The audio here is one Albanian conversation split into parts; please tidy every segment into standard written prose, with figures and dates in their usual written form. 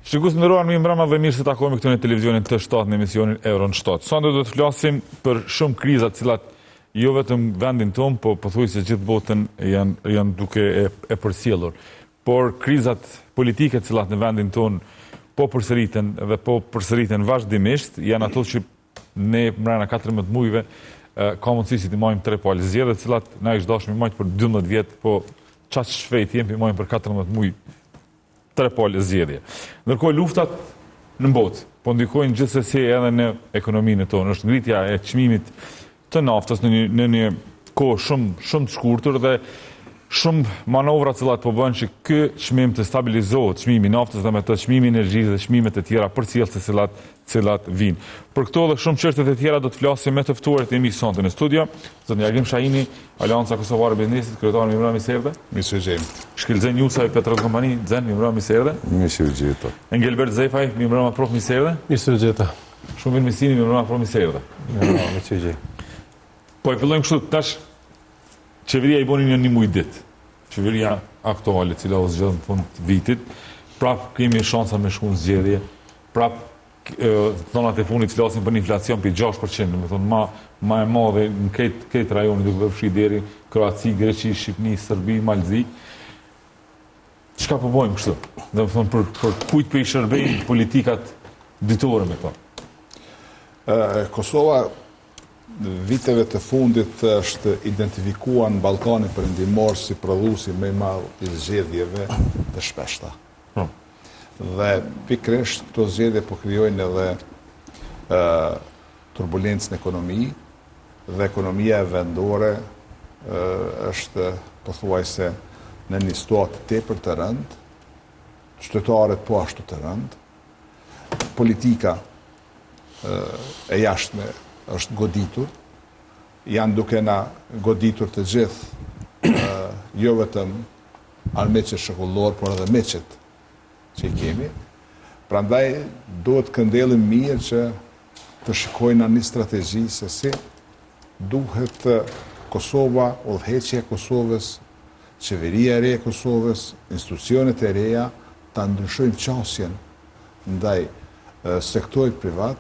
Shikues të nderuar, mirëmbrëma dhe mirë se takohemi këtu në televizionin T7 në emisionin Euro në 7. Sonte do të flasim për shumë kriza të cilat jo vetëm vendin tonë, po pothuajse gjithë botën janë janë duke e, e përcjellur. Por krizat politike të cilat në vendin tonë po përsëriten dhe po përsëriten vazhdimisht, janë ato që ne mrena 14 mujve ka mundësi që t'i majmë tre palë zgjedhje, të cilat na ish dashur m'i majtë për 12 vjet, po qaq shpejt jem p'i majmë për 14 muj tre palë zgjedhje. Ndërkohë luftat në botë po ndikojnë gjithsesi edhe në ekonominë tonë. Është ngritja e çmimit të naftës në një, në një kohë shumë shumë të shkurtër dhe shumë manovra të cilat po bëhen që ky çmim të stabilizohet, çmimi i naftës dhe me të çmimi i energjisë dhe çmimet e tjera përcjellëse të cilat cilat vijnë. Për këto dhe shumë çështje të tjera do të flasim me të ftuarit e mi sonte në studio. Zotni Agim Shahini, Aleanca Kosovare e Biznesit, kryetar mirëmbrëma mirë se erdhe. Mirë se ju gjejmë. Shkëlzen Jusaj, Petrol Company, Zen, mirëmbrëma mirë se erdhe. Mirë se ju gjeta. Engelbert Zefaj, mirëmbrëma prof mirë se erdhe. Mirë se ju gjeta. Shumir Misini, mirëmbrëma prof mirë se erdhe. Mirëmbrëma, mirë se ju gjej. Po e fillojmë kështu tash qeveria i boni një një muj ditë. Qeveria aktuale, e cila u zgjodh në fund të vitit, prap kemi shansa me shku në zgjedhje, prap dhënat e fundit flasin për një inflacion për 6%, domethënë ma, ma e madhe në krejt, krejt rajonin, duke përfshi deri Kroaci, Greqi, Shqipni, Serbi, Mal t'Zi. Çka po bojmë kështu? Domethënë, për, për kujt po i shërbejnë politikat ditore me to? Kosova viteve të fundit është identifikuar në Ballkanin Perëndimor si prodhuesi më i madh i zgjedhjeve të shpeshta. Po. Dhe pikërisht këto zgjedhje po krijojnë edhe turbulencë në ekonomi dhe ekonomia vendore është pothuajse në një situatë tepër të rëndë, qytetarët po ashtu të rëndë, politika e jashtme është goditur, janë duke na goditur të gjithë, jo vetëm armiqët shekullorë, por edhe miqët që i kemi. Prandaj duhet këndellim mirë që të shikojna një strategji se si duhet Kosova, udhëheqja e Kosovës, qeveria e re e Kosovës, institucionet e reja ta ndryshojnë qasjen ndaj sektorit privat,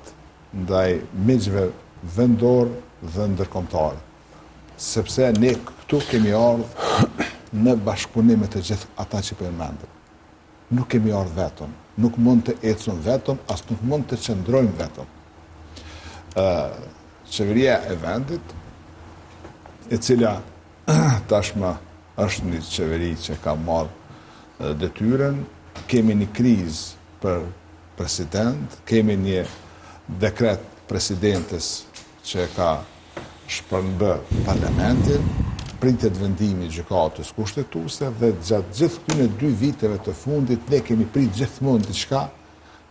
ndaj miqve vendor dhe ndërkombëtar. Sepse ne këtu kemi ardhë në bashkëpunim me të gjithë ata që përmendëm. Nuk kemi ardhë vetëm, nuk mund të ecim vetëm, as nuk mund të qëndrojmë vetëm. Qeveria e vendit, e cila tashmë është një qeveri që ka marrë detyrën, kemi një krizë për president, kemi një dekret presidentes që ka shpërbë parlamentin, pritet vendimi i gjykatës kushtetuese dhe gjatë gjithë këtyre dy viteve të fundit ne kemi prit gjithmonë diçka,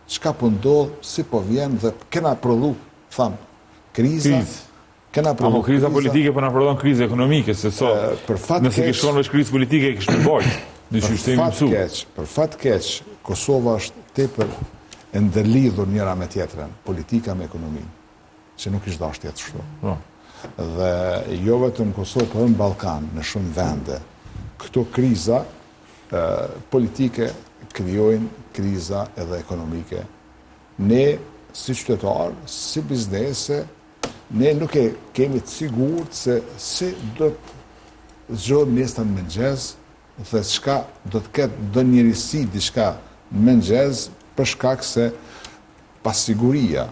çka po ndodh, si po vjen dhe kena prodhu, tham, kriza, kena prodhu Amo kriza politike po na prodhon krizë ekonomike, se so, për fat nëse kish shkon veç krizë politike e kish me bajt. Për fat keq, për fat keq, Kosova është tepër e ndërlidhur njëra me tjetrën, politika me ekonominë. që nuk ish dashtë të jetë kështu. Po. Dhe jo vetëm në Kosovë, por edhe në Ballkan, në shumë vende. Këto kriza politike krijojnë kriza edhe ekonomike. Ne, si qytetarë, si biznese, ne nuk e kemi të sigurt se si do të zgjohemi nesër në mëngjes dhe çka do të ketë ndonjë risi diçka në mëngjes për shkak se pasiguria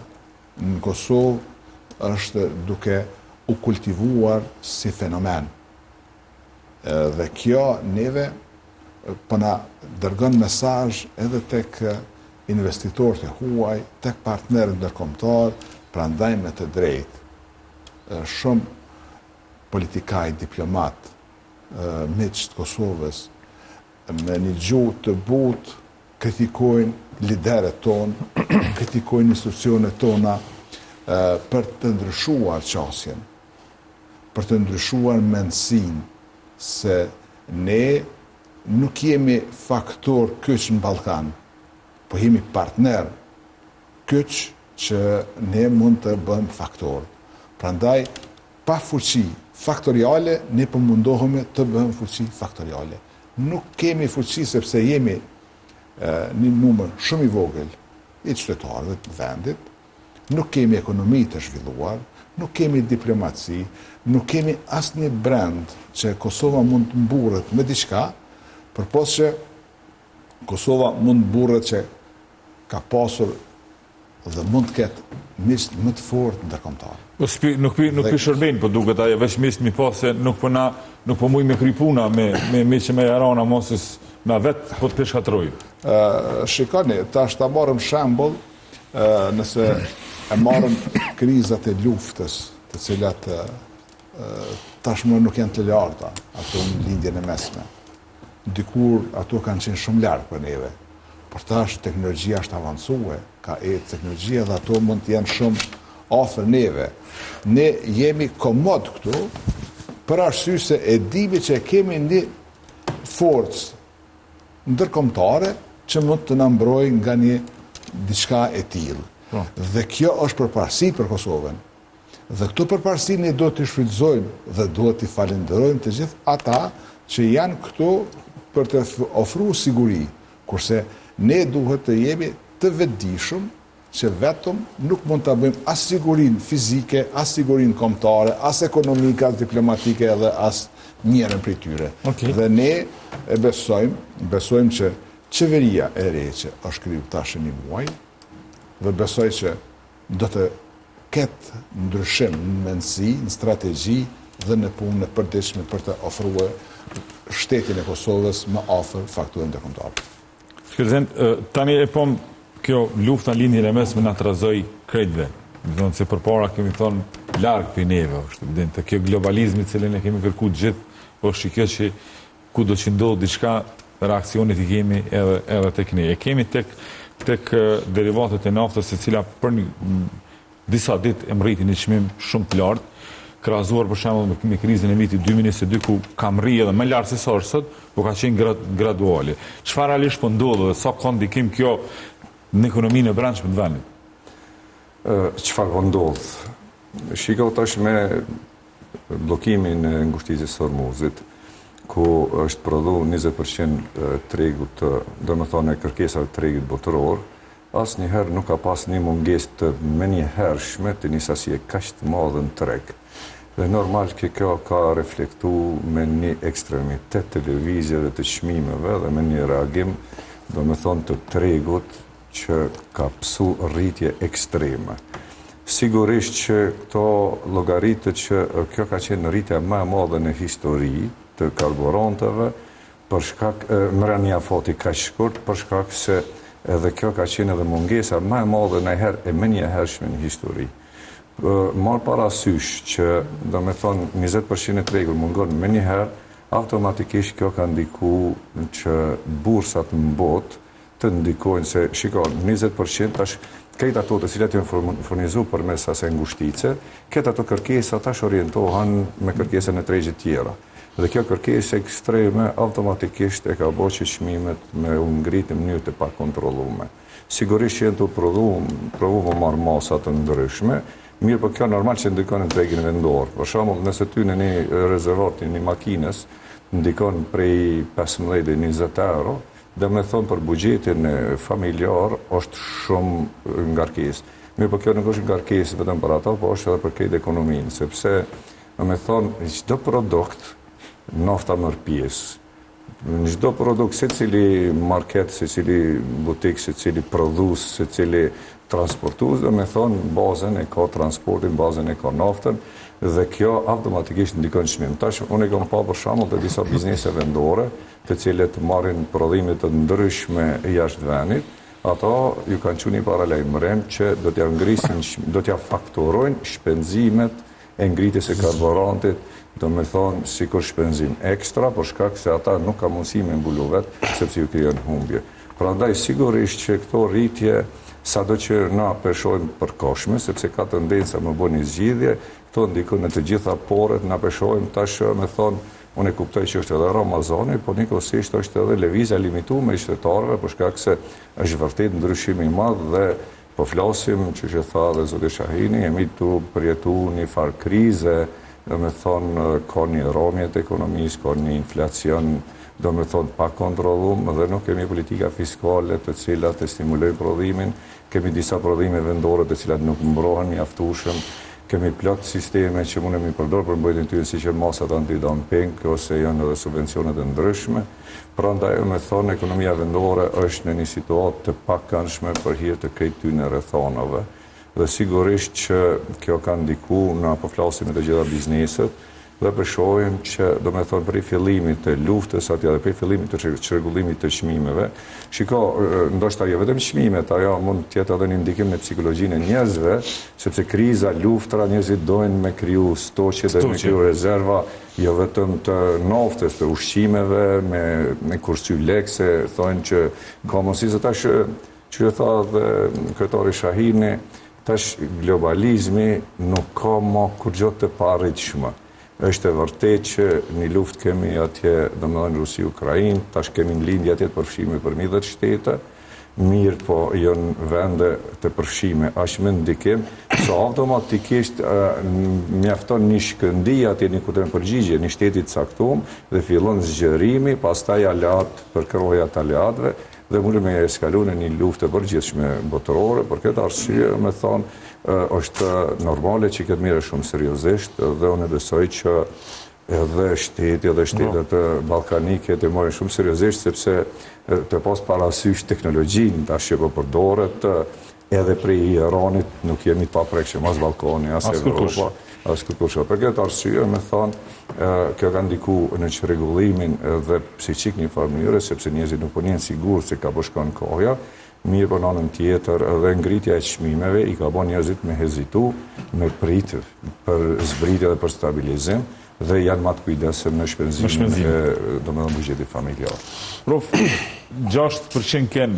në Kosovë është duke u kultivuar si fenomen. Dhe kjo neve po na dërgon mesazh edhe tek investitorët e huaj, tek partnerët ndërkombëtar, prandaj me të drejtë shumë politikanë, diplomatë, miq të Kosovës, me një gjuhë të butë kritikojnë liderët tonë, kritikojnë institucionet tona për të ndryshuar qasjen, për të ndryshuar mendësinë se ne nuk jemi faktor kyç në Ballkan, po jemi partner kyç që ne mund të bëjmë faktor. Prandaj pa fuqi faktoriale, ne po mundohemi të bëhemi fuqi faktoriale. Nuk kemi fuqi sepse jemi. një numër shumë i vogël i qytetarëve të vendit, nuk kemi ekonomi të zhvilluar, nuk kemi diplomaci, nuk kemi asnjë brand që Kosova mund të mburret me diçka, përpos që Kosova mund të mburret që ka pasur dhe mund të ketë miqtë më të fortë ndërkombëtar. Po s'pi, nuk pi, nuk pi shërben, po duket ajo veç miqtë mi pas se nuk po na nuk po mujmë me kry puna me me miq me jarana mos na vet po të shkatrrojmë. Ë shikoni, tash ta marrim shembull, ë nëse e marrim krizat e luftës, të cilat ë tashmë nuk janë të larta, ato në lindjen e mesme. Dikur ato kanë qenë shumë larg për neve, por tash teknologjia është avancue, ka ecë teknologjia dhe ato mund të jenë shumë afër neve. Ne jemi komod këtu, për arsye se e dimi që kemi një forcë ndërkombëtare që mund të na mbrojë nga një diçka e tillë. Po. Dhe kjo është përparësi për Kosovën. Dhe këto përparësi ne duhet t'i shfrytëzojmë dhe duhet t'i falënderojmë të gjithë ata që janë këtu për të ofru siguri, kurse ne duhet të jemi të vetëdijshëm që vetëm nuk mund ta bëjmë as sigurinë fizike, as sigurinë kombëtare, as ekonomike, as diplomatike edhe as njërën prej tyre. Okay. Dhe ne e besojmë, besojmë që qeveria e re që është kriju tash një muaj, dhe besoj që do të ketë ndryshim në mendësi, në strategji dhe në punën e përditshme për të ofruar shtetin e Kosovës më afër faktorit ndërkombëtar. Shkëlzen, tani e pom kjo lufta në lindjen e mesme na trazoi krejtve. Do të thonë se përpara kemi thonë larg prej neve, është evidente. Kjo globalizmi të cilin e kemi kërku gjithë, është kjo që Kudo që ndodh diçka, reaksionet i kemi edhe edhe tek ne. E kemi tek tek derivatet e naftës e cila për një, disa ditë e mrriti një çmim shumë të lartë, krahasuar për shembull me, me krizën e vitit 2022 ku ka mrri edhe më lart se sa është sot, po ka qenë grad, graduale. Çfarë realisht po ndodh dhe sa ka ndikim kjo në ekonominë e brendshme të vendit? Çfarë po ndodh? Shiko tash me bllokimin e ngushticës së Hormuzit, ku është prodhu 20% tregut të, domethënë e kërkesave të tregut botëror, asnjëherë nuk ka pas një mungesë të menjëhershme të një sasie kaq të madhe në treg. Dhe normal që kjo ka reflektu me një ekstremitet të lëvizjeve të çmimeve dhe me një reagim, domethënë të tregut që ka pësu rritje ekstreme. Sigurisht që këto llogaritet që kjo ka qenë rritja më e madhe në histori të karburanteve, për shkak mrena një afati kaq shkurt, për shkak se edhe kjo ka qenë edhe mungesa më e madhe najherë e menjëhershme në histori. Marrë parasysh që, domethonë, 20% e tregut mungon menjëherë, automatikisht kjo ka ndiku që bursat në botë të ndikojnë se, shiko, 20% tash krejt ato të cilat janë furnizu përmes asaj ngushtice, krejt ato kërkesa tash orientohen me kërkesa në tregje tjera. Dhe kjo kërkesë ekstreme automatikisht e ka bo që çmimet me u ngrit në mënyrë të pakontrollume. Sigurisht që janë tu prodhu, provu me marrë masa të ndryshme, mirëpo kjo normal që ndikon në tregun vendor. Për shembull, nëse ty në një rezervar të një makinës ndikon prej 15 deri 20 euro, Domethonë për buxhetin familjar është shumë ngarkesë. Mirëpo kjo nuk është ngarkesë vetëm për ato, po është edhe për krejt ekonominë, sepse domethonë çdo produkt nafta merr pjesë. Në çdo produkt, secili market, secili butik, secili prodhues, secili transportues, domethonë bazën e ka transportin, bazën e ka naftën dhe kjo automatikisht ndikon në çmim. Tash unë e kam pa për shembull te disa biznese vendore, të cilët marrin prodhime të ndryshme jashtë vendit, ato ju kanë çu një paralajmërim që do t'ja ngrisin, do t'ja fakturojnë shpenzimet e ngritjes së karburantit, domethonë sikur shpenzim ekstra, për shkak se ata nuk ka mundësi me mbulu vetë, sepse ju krijon humbje. Prandaj, sigurisht që këto rritje, sado që na pe shohim përkohshme, sepse ka tendenca me bo një zgjidhje, këto ndikojnë në të gjitha poret, na pe shohim tash me thonë, Unë e kuptoj që është edhe Ramazani, por njëkohësisht është edhe lëvizja e limitume e qytetarëve për shkak se është vërtet ndryshim i madh dhe po flasim, qysh e tha dhe zoti Shahini, jemi tu përjetu një farë krize. Domethonë, ka një ramje të ekonomisë, ka një inflacion, domethonë, pakontrollum dhe nuk kemi politika fiskale të cilat e stimulojnë prodhimin, kemi disa prodhime vendore të cilat nuk mbrohen mjaftueshëm, kemi plot sisteme që mundemi përdor për mbrojtjen tyre, siç janë masat antidumping ose janë edhe subvencionet e ndryshme. Prandaj, domethonë, ekonomia vendore është në një situatë të pakëndshme për hir të krejt këtyne rrethanave. Dhe sigurisht që kjo ka ndiku na po flasim me të gjitha bizneset dhe po shohim që, domethonë, prej fillimit të luftës atje dhe prej fillimit të çrregullimit të çmimeve, shiko, ndoshta jo vetëm çmimet, ajo mund të jetë edhe një ndikim në psikologjinë e njerëzve, sepse kriza, luftra, njerëzit dojnë me kriju stoqe, dojnë me kriju rezerva, jo vetëm të naftës, të ushqimeve, me me kursy lekë, se thonë që ka mundësi se tash Që e tha dhe kryetari Shahini, tash globalizmi nuk ka ma kurgjo të paarritshme. Është e vërtetë që një luftë kemi atje, domethënë Rusi-Ukrainë, tash kemi në lindje atje të përfshime përmi 10 shtete, mirëpo janë vende të përfshime, aq me ndikim, sa automatikisht mjafton një shkëndijë atje një kundërpërgjigje, një shteti të caktum, dhe fillon zgjerimi, pastaj aleat, përkrahja të aleatëve, dhe mund me eskalu në një luftë të përgjithshme botërore, për këtë arsye, me thonë, është normale që këtë merret shumë seriozisht dhe unë besoj që edhe shteti edhe shtetet ballkanike të marrin shumë seriozisht, sepse të pas parasysh teknologjinë tash që po përdoret, Edhe prej Iranit nuk jemi të paprekshëm, as Ballkani, as Evropa, as kërkush. Për këtë arsye, me thonë, kjo ka ndiku në çrregullimin edhe psikik një farë mënyre, sepse njerëzit nuk po ndihen sigurt se ka po shkon kohja, mirëpo në anën tjetër edhe ngritja e çmimeve i ka bo njerëzit me hezitu, me prit për zbritje dhe për stabilizim, dhe janë ma të kujdesshëm në shpenzimin e, domethënë, buxhetit familjar. Prof, 6% ken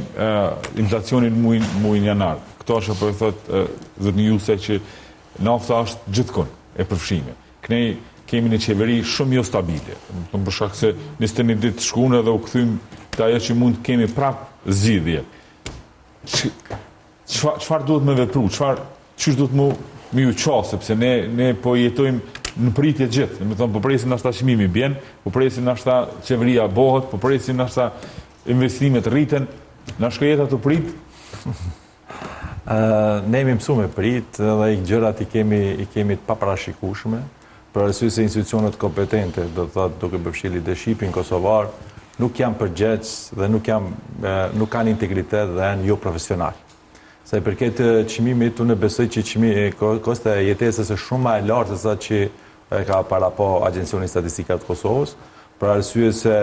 inflacionin mujin, mujin janar. Këto është po e thotë zotni Jusaj që nafta është gjithkun e përfshime. Knej kemi një qeveri shumë jo stabile. Në për shkak se 21 ditë shkun edhe u kthym te ajo që mund të kemi prap zgjidhje. Çfarë duhet me vepru, çfarë, qysh duhet mu, me ju qasë, sepse ne, ne po jetojmë në pritje gjithë, domethonë, po presim nashta çmimi bjen, po presim nashta qeveria bohet, po presim nashta investimet rriten, na shkoi jeta tu prit? ne jemi mësu me prit dhe i gjërat i kemi, i kemi të paparashikueshme, për arsye se institucionet kompetente, do të thotë duke përfshirë leadershipin kosovar, nuk janë përgjegjës dhe nuk janë nuk kanë integritet dhe janë jo profesional. Sa i përket çmimit, unë besoj që çmi kostoja e jetesës është shumë më e lartë se sa që e ka parapa Agjencia e Statistikave të Kosovës, për arsye se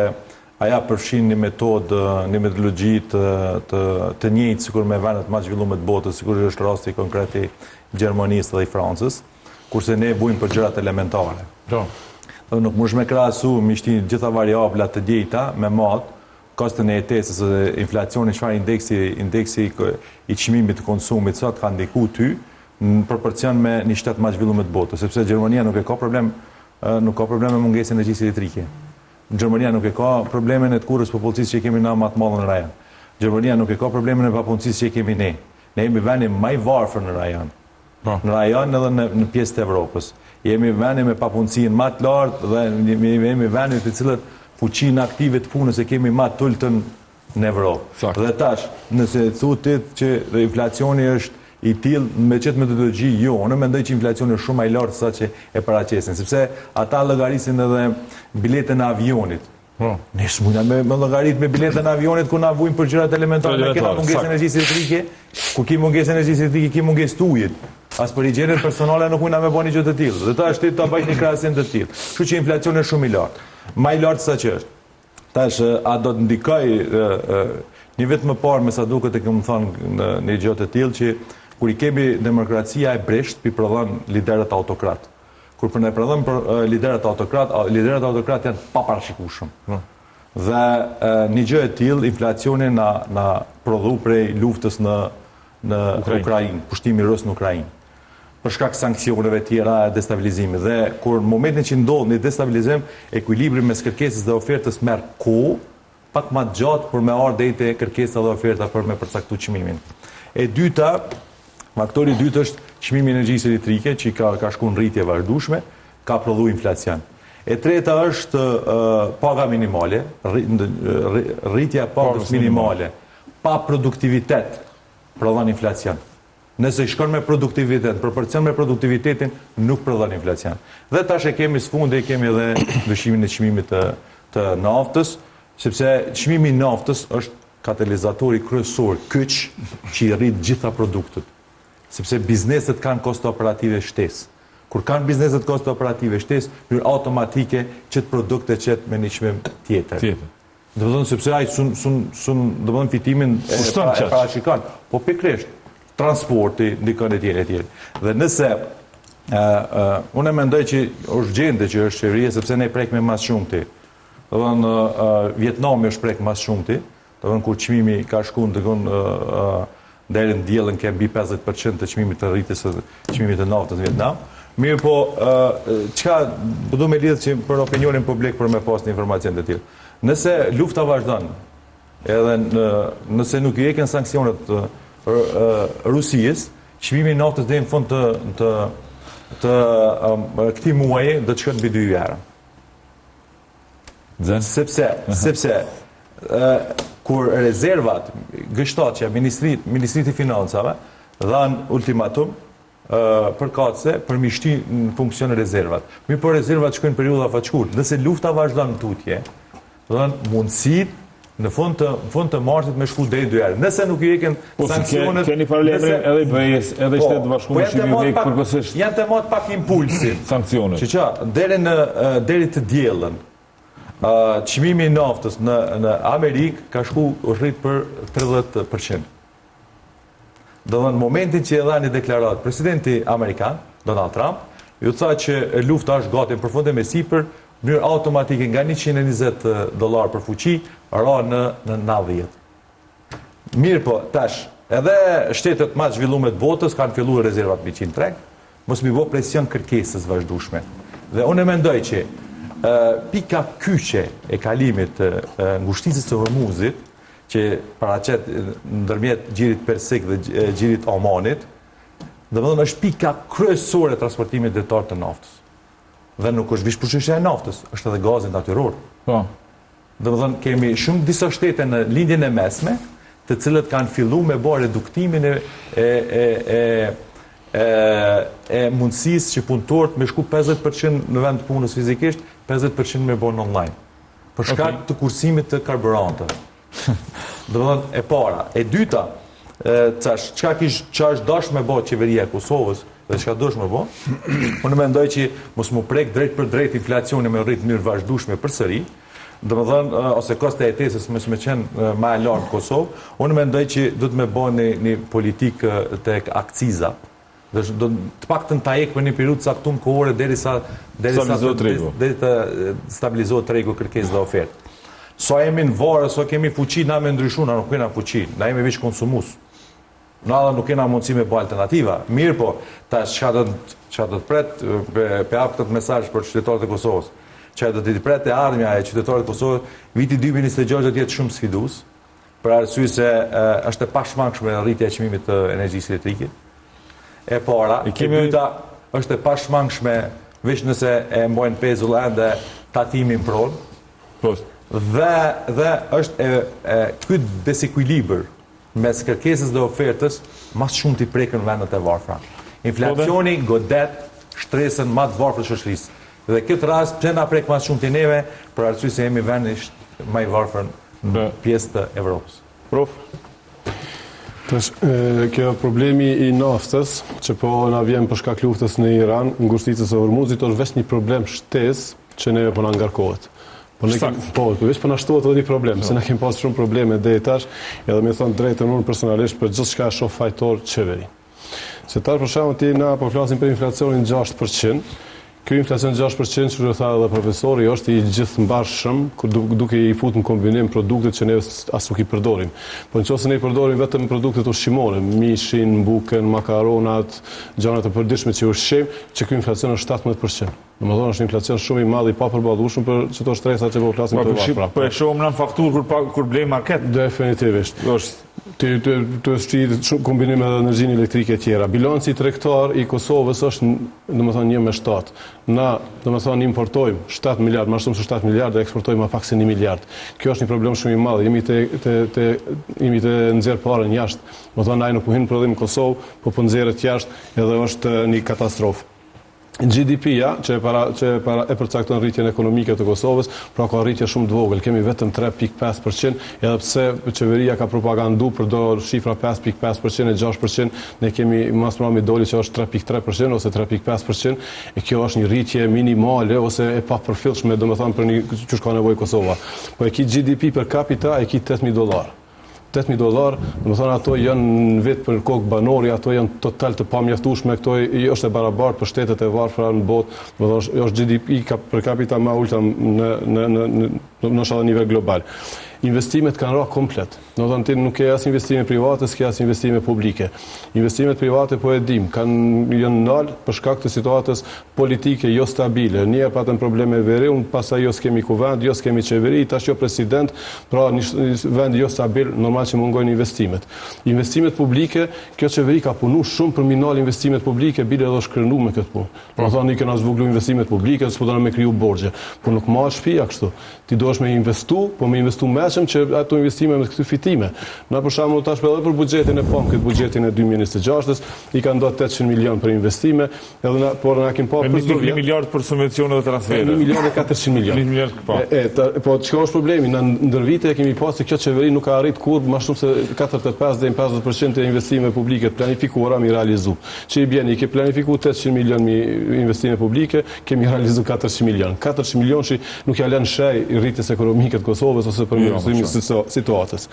aja përfshin një metodë, një metodologji të të të njëjtë sikur me vendet më të zhvilluara të botës, sikur është rasti konkret i Gjermanisë dhe i Francës. Kurse ne vujmë për gjërat elementare. Po. Dhe nuk mundesh me krahasu, me shti gjitha variablat të njëjta me mat, koston e jetesës dhe inflacionin, çfarë indeksi, indeksi i çmimit të konsumit sot ka ndiku ty në proporcion me një shtet më të zhvilluar të botës, sepse Gjermania nuk e ka problem nuk ka problem me mungesën e energjisë elektrike. Gjermania nuk e ka problemin e tkurrjes popullsisë që kemi na më të madhe në rajon. Gjermania nuk e ka problemin e papunësisë që kemi ne. Ne jemi vendi më i varfër në rajon. Po. Në rajon edhe në, në pjesë të Evropës. Jemi vendi me papunësinë më të lartë dhe jemi vendi të cilët fuqinë aktive të punës e kemi më të ultën në Evropë. Sakt. Dhe tash, nëse thu ti që inflacioni është i tillë me qëtë metodologji, jo, unë mendoj që inflacioni është shumë më i lartë sa që e paraqesin, sepse ata llogarisin edhe biletën e avionit. Po. Ne s'mujna me, me llogarit me biletën e avionit kur na vujmë për gjërat elementare, ne kena mungesë energjisë elektrike, kur ki mungesë energjisë elektrike, ki mungesë të ujit. As për higjienën personale nuk mujna me bo një gjë të tillë. Dhe tash ti ta bëjsh një krahasim të tillë. Kështu që inflacioni është shumë i lartë. Më i lartë sa që është. Tash a do të ndikoj një vit më parë me sa duket e kam thënë në një gjë të tillë që kur i kemi demokracia e brishtë, pi prodhon liderët autokrat. Kur për ne prodhon për liderët autokrat, liderët autokrat janë paparashikueshëm. Po. Dhe një gjë e tillë, inflacioni na na prodhu prej luftës në në Ukrainë, pushtimi rus në Ukrainë. Për shkak sanksioneve tjera e destabilizimit. Dhe kur në momentin që ndodh një destabilizim, ekuilibri mes kërkesës dhe ofertës merr kohë, pak ma të gjatë për me ardhë deri te kërkesa dhe oferta për me përcaktu çmimin. E dyta, faktori i dytë është çmimi i energjisë elektrike që ka ka shku në rritje vazhdueshme. Ka prodhu inflacion. E treta është paga minimale, rritja e pagës minimale, pa produktivitet prodhon inflacion. Nëse shkon me produktivitet, në proporcion me produktivitetin, nuk prodhon inflacion. Dhe tash e kemi së fundi, e kemi edhe ndryshimin e çmimit të, të naftës, sepse çmimi i naftës është katalizatori kryesor kyç që i rrit gjitha produktet. Sepse bizneset kanë kosto operative shtesë. Kur kanë bizneset kosto operative shtesë, në mënyrë automatike qët produkt e qet me një çmim tjetër. Tjetër. Domethënë sepse ai sun sun sun domethënë fitimin e pra, e parashikon. Po pikërisht transporti ndikon etj etj. Dhe nëse ë ë unë mendoj që është urgjente që është qeveria sepse ne prekemi ma shumti. Domethënë Vietnami është prek ma shumti, domethënë kur çmimi ka shku në ë Deri në diellën ke mbi 50% të çmimit të rritjes së çmimit të naftës në Vietnam. Mirëpo, çka po du me lidhë që për opinionin publik për me pas një informacion të tillë. Nëse lufta vazhdon, edhe në, nëse nuk i heqen sanksionet Rusisë, çmimi i naftës deri në fund të të të këtij muaji do të shkojë mbi 2 euro. Sepse, sepse kur rezervat, G7-ja, ministrit, ministritë e financave, dhanë ultimatum përkatëse për mi shti në funksion rezervat. Mirëpo rezervat shkojnë periudha afatshkurt. Nëse lufta vazhdon tutje, dhe mundësit në fund të në fund të marsit me shku deri 2 euro. Nëse nuk i heqin po, sanksionet, keni paralajmërim edhe i BE-s, edhe po, Shtetet e Bashkuara po, që i heq përkohësisht. Janë të mat pak impulsin. Sanksionet. Që që deri në deri të dielën. Çmimi i naftës në në Amerikë ka shku është rrit për 30%. Domethënë momentin që e dha një deklaratë presidenti amerikan, Donald Trump, ju tha që lufta është gati në përfundim e sipër, në mënyrë automatike nga 120 dollarë për fuçi, ra në, në 90. Mirëpo, tash, edhe shtetet ma të zhvillume të botës kanë fillu rezervat me qitë n'treg, mos mi bo presion kërkesës vazhdueshme. Dhe unë e mendoj që pika kyçe e kalimit të ngushticës së Hormuzit, që paraqet ndërmjet gjirit Persik dhe gjirit Omanit, domethënë është pika kryesore e transportimit detar të naftës. Dhe nuk është veç çështja e naftës, është edhe gazi natyror. Po. Domethënë kemi shumë disa shtete në Lindjen e Mesme, të cilët kanë fillu me bo reduktimin e e e e e, e mundësisë që punëtorët me shku 50% në vend të punës fizikisht, 50% me bo në online. Për shkak okay. të kursimit të karburanteve. Domethënë e para, e dyta, e tash çka kish çka është dash me bo qeveria e Kosovës dhe çka duhesh me bo? Unë mendoj që mos mu prek drejtpërdrejt inflacioni me rrit në mënyrë vazhdueshme përsëri, domethënë ose kosto e jetesës mos me qenë ma e lartë në Kosovë, unë mendoj që duhet me bo një, një politikë tek akciza. Dhe do të paktën ta hek për një periudhë të caktuar kohore derisa derisa stabilizohet tregu. Deri të stabilizohet tregu kërkesë dhe ofertë. Sa jemi në varë, sa kemi fuqi na me ndryshu, na nuk kena fuqi, na jemi veç konsumues. Na edhe nuk kena mundësi me bo alternativa. Mirëpo, tash çka do çka do të pret pe, pe jap këtë mesazh për qytetarët e Kosovës. Çka do të pret e ardhmja e qytetarëve të Kosovës, viti 2026 do të jetë shumë sfidues. Për arsye se është e pashmangshme rritja e çmimit të energjisë elektrike. E para, e kemi... e dyta është e pashmangshme veç nëse e mbajnë pezull ende tatimin pronë. Po. Dhe dhe është e, e ky desekuilibër mes kërkesës dhe ofertës ma së shumti preken vendet e varfra. Inflacioni godet shtresën ma të varfër të shoqërisë. Dhe këtë rast pse na prek ma së shumti neve, për arsye se jemi vendi ma i varfër në pjesë të Evropës. Prof. Tash, kjo problemi i naftës, që po na vjen për shkak luftës në Iran, ngushticës së Hormuzit, është veç një problem shtesë që neve po na ngarkohet. Po ne kemi, po, po veç po na shtohet edhe një problem, se na kemi pas shumë probleme deri tash, edhe me thënë drejtën unë personalisht për gjithçka e shoh fajtor qeverinë. Se tash për shembull ti na po flasim për inflacionin 6%, ky inflacion 6% që tha edhe profesori është i gjithmbarshëm, duke i fut në kombinim produktet që ne as nuk i përdorim. Po në qoftë se ne i përdorim vetëm produktet ushqimore, mishin, bukën, makaronat, gjanat e përditshme që ushqejmë, që ky inflacion është 17%. Domethënë është një inflacion shumë i madh i papërballueshëm për qëto shtresa që po flasim të varfra. Po e shohim në fakturë kur pa, kur blejmë market. Definitivisht. Është. Të të shti shumë kombinim edhe energjinë elektrike e tjera. Bilanci tregtar i Kosovës është, domethënë, 1 me 7. Na, domethënë, importojmë 7 miliard, ma shumë se 7 miliard dhe eksportojmë ma pak se 1 miliard. Kjo është një problem shumë i madh. Jemi të të të jemi tu nxjerr parën jashtë. Domethënë, ai nuk po hyn prodhim në Kosovë, po po nxjerret jashtë edhe është një katastrofë. GDP-ja, që e para që e para e përcakton rritjen ekonomike të Kosovës, pra ka rritje shumë të vogël, kemi vetëm 3.5%, edhe pse qeveria ka propagandu për do shifra 5.5% e 6%, ne kemi ma s'mrami doli që është 3.3% ose 3.5%, e kjo është një rritje minimale ose e papërfillshme, domethënë për një qysh ka nevojë Kosova. Po e ki GDP per capita e ki 8000 dollarë. 8.000 dollarë, domethënë ato janë në vit për kokë banori, ato janë total të pamjaftueshme, këto është e barabartë për shtetet e varfra në botë, domethënë është GDP per capita më ulta në në në në në në nivel global. Investimet kanë ra komplet. Domethënë ti nuk ke as investime private, s'ke as investime publike. Investimet private po e dim, kanë janë nal për shkak të situatës politike jo stabile. Një herë patëm probleme me veriun, pastaj jo s'kemi kuvend, jo s'kemi qeveri, tash jo president, pra një vend jo stabil, normal që mungojnë investimet. Investimet publike, kjo qeveri ka punu shumë për m'i nal investimet publike, bile edhe është krenu me këtë punë. Po thonë i kena zvoglu investimet publike, s'po dona me kriju borxhe. Po nuk mahet shpia kështu. Ti duhesh me investu, po me investu mençëm që ato investime me kthy fitime. Na për shembull tash edhe për buxhetin e pamë këtë buxhetin e 2026-s, i kanë nda 800 milion për investime, Edhe na, por na kemi pa për çdo vit. 1 miliard për subvencione dhe transfere. 1 miliard e 400 milion. 1 miliard, po. E, ta, po çka është problemi? Na ndër vite e kemi pa se kjo qeveri nuk ka arrit kurrë më shumë se 45 deri në 50% të investimeve publike të planifikuara mi realizu. Që i bjen, i ke planifiku 800 milion mi investime publike, kemi realizu 400 milion. 400 milion që nuk ja lënë shej rritjes ekonomike të Kosovës ose përmirësimit jo, të situatës.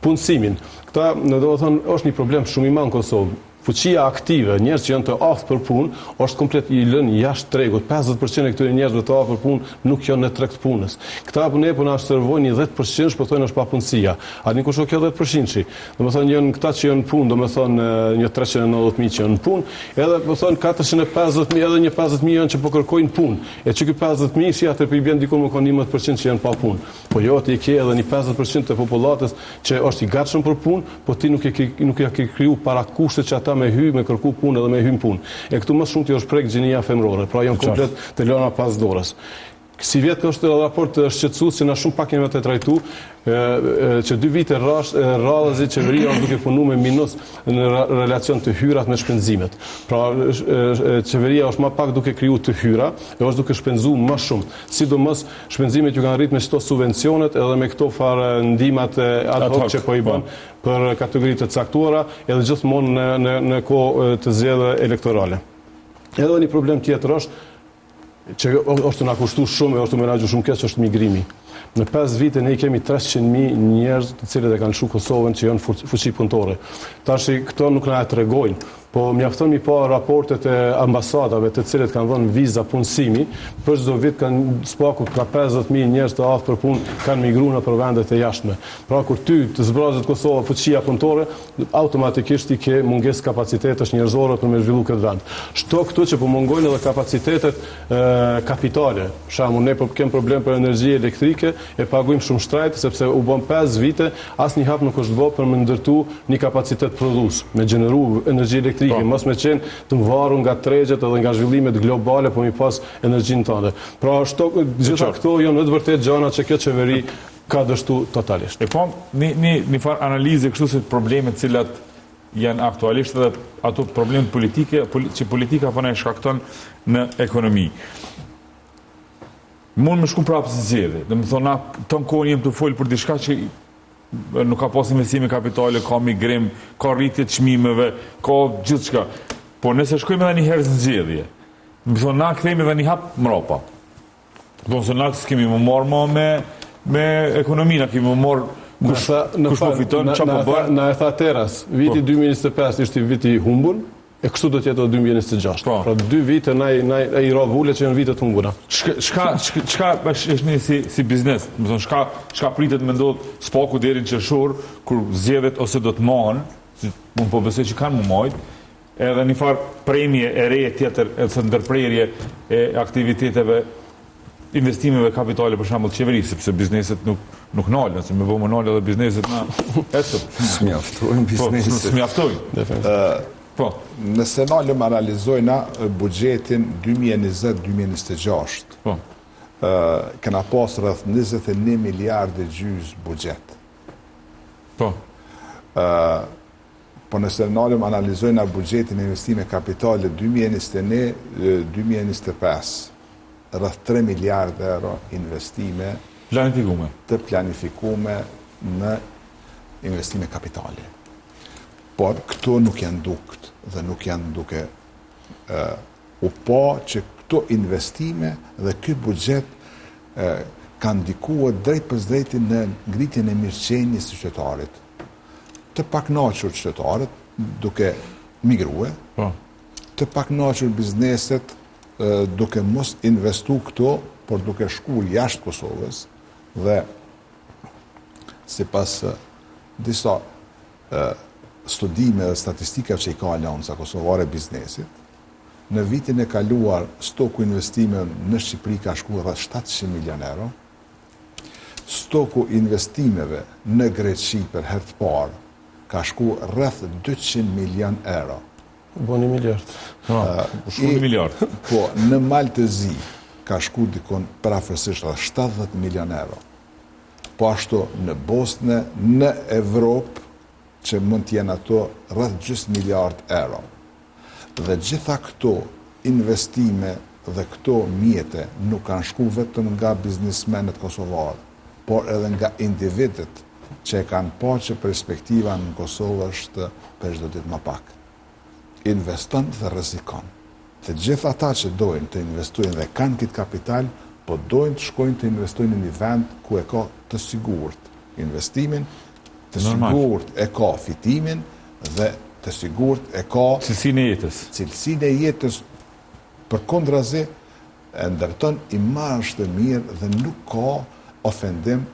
Punësimin. Këta, domethënë, është një problem shumë i madh në Kosovë. Fuqia aktive, njerëz që janë të aftë për punë, është komplet i lënë jashtë tregut. 50% e këtyre njerëzve të aftë për punë nuk janë në treg të punës. Këta po ne po na servojnë një 10% po thonë është papunësia. A dini kush është kjo 10%-shi? Domethënë janë këta që janë në punë, domethënë një 390 mijë që janë në punë, edhe po thonë 450 mijë, edhe një 50 mijë janë që po kërkojnë punë. E që ky 50 mijë shi atë po i bjen diku më kon 11% që janë pa punë. Po jo, ti ke edhe një 50% të popullatës që është i gatshëm për punë, po ti nuk e ke nuk ja ke kriju parakushtet që ata me hy, me kërku punë edhe me hy në punë. E këtu më shumë ti është prek gjinia femërore, pra janë komplet të lëna pas dorës. Sivjet është edhe raport shqetësues që na shumë pak jemi të trajtu, që dy vite radhazi qeveria është duke punu me minus në relacion të hyrat me shpenzimet. Pra qeveria është ma pak duke kriju të hyra, e është duke shpenzu ma shumë. Sidomos Shpenzimet ju kanë rrit me këto subvencionet edhe me këto farë ndihmat ad hoc që po i bën po. për kategori të caktuara, edhe gjithmonë në në në kohë të zgjedhjeve elektorale. Edhe një problem tjetër është që është tu na kushtu shumë e është tu menaxhu shumë keq është migrimi. Në 5 vite ne kemi 300.000 njerëz të cilët e kanë lëshu Kosovën që janë fuqi punëtore. Tash këto nuk na e tregojnë, Po mjafton mi pa raportet e ambasadave të cilët kanë dhënë viza punësimi, për çdo vit kanë s'paku ka 50.000 njerëz të aftë për punë kanë migru nëpër vendet e jashtme. Pra kur ty të zbrazet Kosova fuqia punëtore, automatikisht i ke mungesë kapacitetesh njerëzore për me zhvillu këtë vend. Shto këtu që po mungojnë edhe kapacitetet e, kapitale. Për shembull, ne po kem problem për energji elektrike, e pagujmë shumë shtrajt sepse u bën 5 vite Asnjë hap nuk është bo për me ndërtu një kapacitet prodhues, me gjeneru energji elektrike, po. mos me qenë të varur nga tregjet edhe nga zhvillimet globale, po mi pas energjinë tënde. Pra, ashtu, gjitha këto janë në të vërtetë gjana që kjo qeveri ka dështu totalisht. E po, një, një, një farë analize kështu se problemet cilat janë aktualisht edhe ato problemet politike, poli, që politika po na i shkakton në ekonomi. Mund me shku prapë në zgjedhje. Domethonë, na tonë kohën jem tu folë për diçka që nuk ka pas investime kapitale, ka migrim, ka rritje çmimeve, ka gjithçka. Po nëse shkojmë edhe një herë në zgjedhje, domethonë, na kthehemi edhe një hap mrapa. Domethonë, se na s'kemi m'u marrë ma me, me ekonomi, na kemi m'u marrë kush, kush po fiton, ça po bën. Na e tha Teras, viti po. 2025 ishte viti i humbur, E kështu do të jetë edhe 2026. Po. Pra dy vite na na i ra vule që janë vite të humbura. Çka çka çka është është një si si biznes, domethonë çka çka pritet me ndodh s'paku deri në qershor kur zgjedhjet ose do të mahen, si unë po besoj që kanë m'u majt, edhe një farë premie e re tjetër, edhe ndërprerje e aktiviteteve. investimeve kapitale për shembull qeverisë, sepse bizneset nuk nuk nalen, se me bo me nalë edhe bizneset na ecën. S'mjaftojnë po, bizneset. Po, s'mjaftojnë. Po. Nëse nalem analizojna buxhetin 2020-2026, po. kena pas rreth 21 miliard e gjys buxhet. Po. Po nëse nalem analizojna buxhetin e investime kapitale 2021-2025, rreth 3 miliard euro investime planifikume. të planifikume në investime kapitale. Por këto nuk janë dukt dhe nuk janë duke u pa që këto investime dhe ky buxhet ka ndikuar drejtpërsëdrejti në ngritjen e mirëqenies së qytetarit. Të pakënaqur qytetarët duke migrue, po. të pakënaqur bizneset duke mos investu këtu, por duke shku jashtë Kosovës dhe sipas disa studime dhe statistika që i ka Aleanca Kosovare e Biznesit, në vitin e kaluar stoku i investimeve në Shqipëri ka shku rreth 700 milion euro, stoku i investimeve në Greqi për herë të parë ka shku rreth 200 milion euro. Po një miliard. Po, shku një miliard. Po, në Mal të Zi ka shku dikun përafërsisht rreth 70 milion euro. Po ashtu në Bosnë, në Evropë, që mund të jenë ato rreth gjysmë miliard euro. Dhe gjitha këto investime dhe këto mjete nuk kanë shku vetëm nga biznismenët kosovarë, por edhe nga individët që e kanë pa që perspektiva në Kosovë është për çdo ditë ma pak. Investon dhe rrezikon. Të gjithë ata që dojnë të investojnë dhe kanë këtë kapital, po dojnë të shkojnë të investojnë në një vend ku e ka të sigurt investimin, të sigurt e ka fitimin dhe të sigurt e ka cilësinë e jetës. Cilësinë e jetës përkundrazi e ndërton imazh të mirë dhe nuk ka ofendim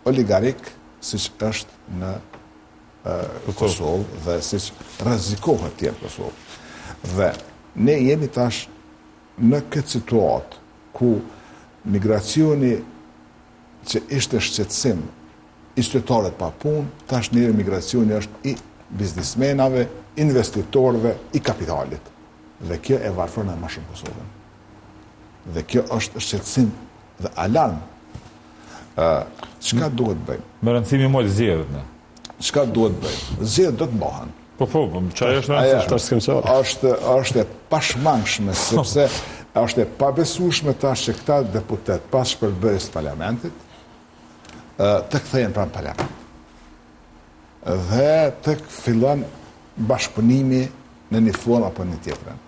oligarik siç është në Kosovë dhe siç rrezikohet të jetë në Kosovë. Dhe ne jemi tash në këtë situatë ku migracioni që ishte shqetësim i qytetarëve pa punë, tash neve migracioni është i biznismenave, investitorëve, i kapitalit. Dhe kjo e varfëron edhe ma shumë Kosovën. Dhe kjo është shqetësim dhe alarm. Çka duhet bëjmë? Me rëndësi me majtë zgjedhjet, ne? Çka duhet bëjmë? Zgjedhjet do të mbahen. Po, po, po, qajo është e rëndësishme? Është, është e pashmangshme, sepse është e pabesueshme tash që këta deputet pas shpërbërjes së parlamentit, të kthehen pranë parlament. Dhe të fillon bashkëpunimi në një formë apo në tjetrën.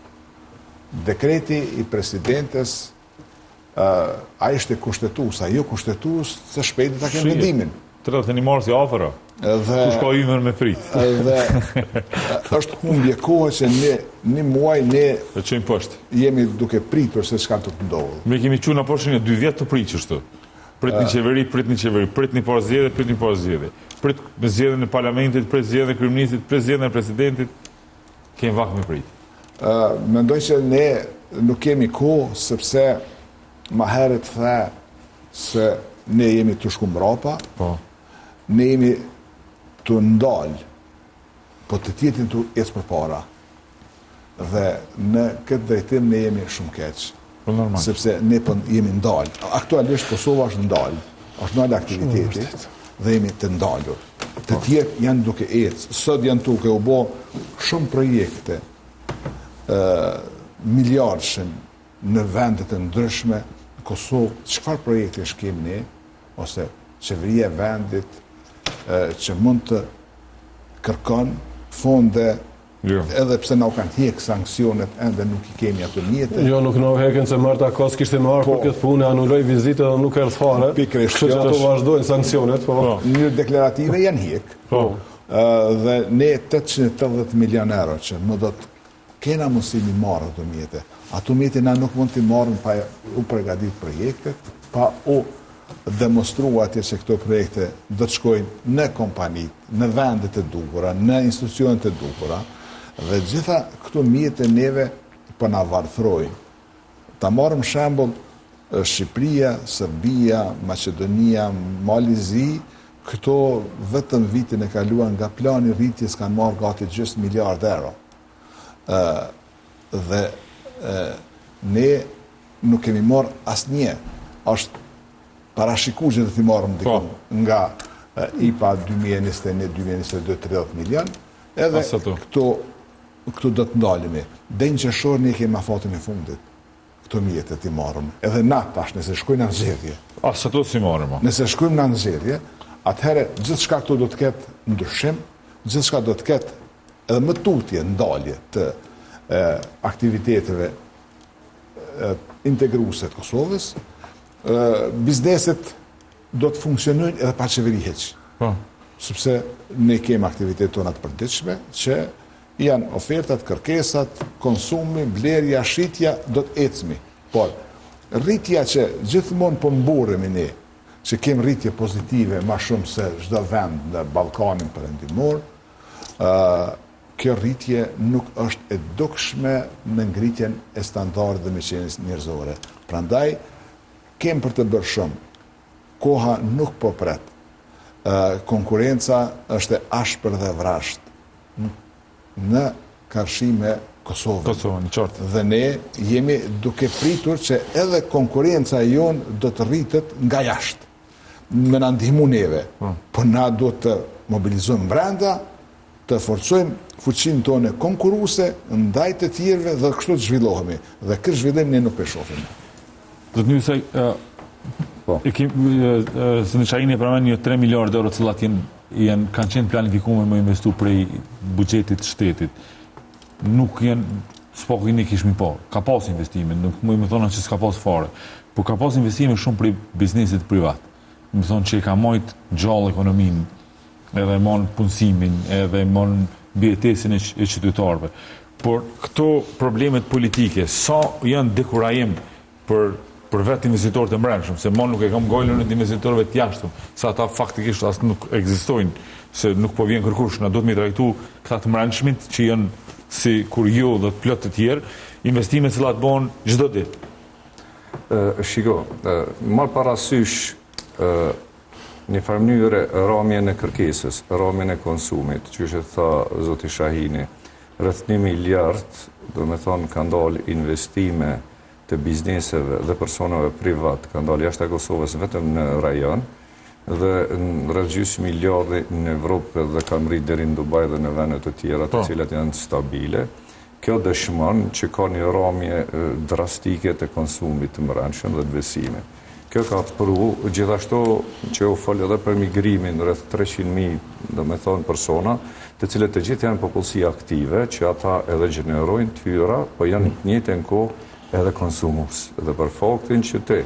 Dekreti i presidentes a ishte kushtetues, a jo kushtetues, së shpejti ta kemi vendimin. 31 marsi afër, Dhe, kush ka ymër me prit. Dhe është humbje kohe që ne, një muaj ne e çojmë poshtë. Jemi duke pritur se çka do të ndodhë. Me kemi çu na poshtë një dy vjet të prit qështu. Prit një qeveri, prit një qeveri, prit një par zgjedhje, prit një par zgjedhje. Prit me zgjedhjen e parlamentit, prit zgjedhjen e kryeministrit, prit zgjedhjen e presidentit. Kemi vakt me prit. Mendoj që ne nuk kemi kohë, sepse ma herët the se ne jemi tu shku mbrapa, po. ne jemi tu ndalë, po të tjerët tu ecë përpara. Dhe në këtë drejtim ne jemi shumë keq. Po normal. Sepse ne po jemi ndalë. Aktualisht Kosova është ndalë. Është ndalë aktiviteti dhe jemi të ndalur. Të po. tjerë janë duke ecë. Sot janë duke u bo shumë projekte ë miliardëshe në vendet e ndryshme në Kosovë, çfarë projekte kemi ne ose qeveria e vendit që mund të kërkon fonde Jo. Edhe pse na u kanë hjek sanksionet, ende nuk i kemi ato mjete. Jo, nuk na u heken se Marta Kos kishte me ardhë po. për këtë punë, anuloi vizitën dhe nuk erdh fare. Pikërisht. Kështu që ato vazhdojnë sanksionet, po. po. Në mënyrë deklarative janë hjek. Po. Dhe ne 880 milion euro që më do të kena mundësi mi marrë ato mjete. Ato mjete na nuk mund t'i marrim pa u përgatit projektet, pa u demonstru atje që këto projekte do të shkojnë në kompanitë, në vendet e duhura, në institucionet e duhura, dhe gjitha këto mjete neve po na varfrojnë. Ta marrim shembull, Shqipëria, Serbia, Maqedonia, Mali i Zi, këto vetëm vitin e kaluar nga plani i rritjes kanë marrë gati gjysmë miliard euro. Ë dhe ë ne nuk kemi marrë asnjë. Është parashiku që do t'i marrim diku po. nga IPA 2021-2022 30 milion, edhe këto këtu do të ndalemi. Deri në qershor ne kemi afatin e fundit. Këto mjete t'i marrim. Edhe na tash nëse shkojmë në zgjedhje. As ato s'i marrim. Nëse shkojmë në zgjedhje, atëherë gjithçka këtu do të ketë ndryshim, gjithçka do të ketë edhe më tutje ndalje të e, aktiviteteve integruese të Kosovës, bizneset do të funksionojnë edhe pa qeveri hiç. Po. Sepse ne kemi aktivitetet tona të përditshme që janë ofertat, kërkesat, konsumi, blerja, shitja, do të ecmi. Por, rritja që gjithmonë po mburremi ne, që kem rritje pozitive ma shumë se çdo vend në Ballkanin Perëndimor, ë kjo rritje nuk është e dukshme në ngritjen e standardit dhe mirëqenies njerëzore. Prandaj kem për të bërë shumë. Koha nuk po pret. Konkurrenca është e ashpër dhe e vrazhdë në karshi me Kosovën. Kosovën, qartë. Dhe ne jemi duke pritur që edhe konkurrenca jonë do të rritet nga jashtë. Me na ndihmu neve. Po, po na duhet të mobilizojmë brenda, të forcojmë fuqinë tonë konkurruese ndaj të tjerëve dhe kështu të zhvillohemi. Dhe këtë zhvillim ne nuk po e shohim. Zotni Hysaj, po. e kim zotni Shahini e përmend një 3 miliardë euro të cilat janë janë kanë qenë planifikuar me investu prej buxhetit të shtetit. Nuk janë s'paku ne kishmi po. Ka pas investime, nuk mund me thonë që s'ka pas fare. Po ka pas investime shumë prej biznesit privat. Me thonë që e ka majt gjallë ekonominë edhe e mon punësimin, edhe e mon mbijetesën e, e qytetarëve. Por këto problemet politike, sa janë dekurajim për për vetë investitorët e mbrendshëm, se mo nuk e kam gajlen e investitorëve të jashtëm, se ata faktikisht as nuk ekzistojnë, se nuk po vjen kërkush, na duhet me i trajtu këta të mbrendshmit që janë sikur ju dhe të plot të tjerë, investime të cilat bëhen çdo ditë. Shiko, marrë parasysh Një farë mënyre ramjen e kërkesës, ramjen e konsumit, qysh e tha zoti Shahini, rreth një miliard, domethonë, kanë dalë investime të bizneseve dhe personave privat, kanë dalë jashtë Kosovës vetëm në rajon, dhe rreth gjysmë miliardi në Evropë dhe kanë mrri deri në Dubai dhe në vende të tjera të po. cilat janë stabile. Kjo dëshmon që ka një ramje drastike të konsumit të mbrendshëm dhe të besimit. Kjo ka pru, gjithashtu që u fol edhe për migrimin rreth 300.000, domethonë, persona, të cilët të gjithë janë popullsi aktive, që ata edhe gjenerojnë të hyra, po janë në të njëjtën kohë edhe konsumues. Dhe për faktin që ti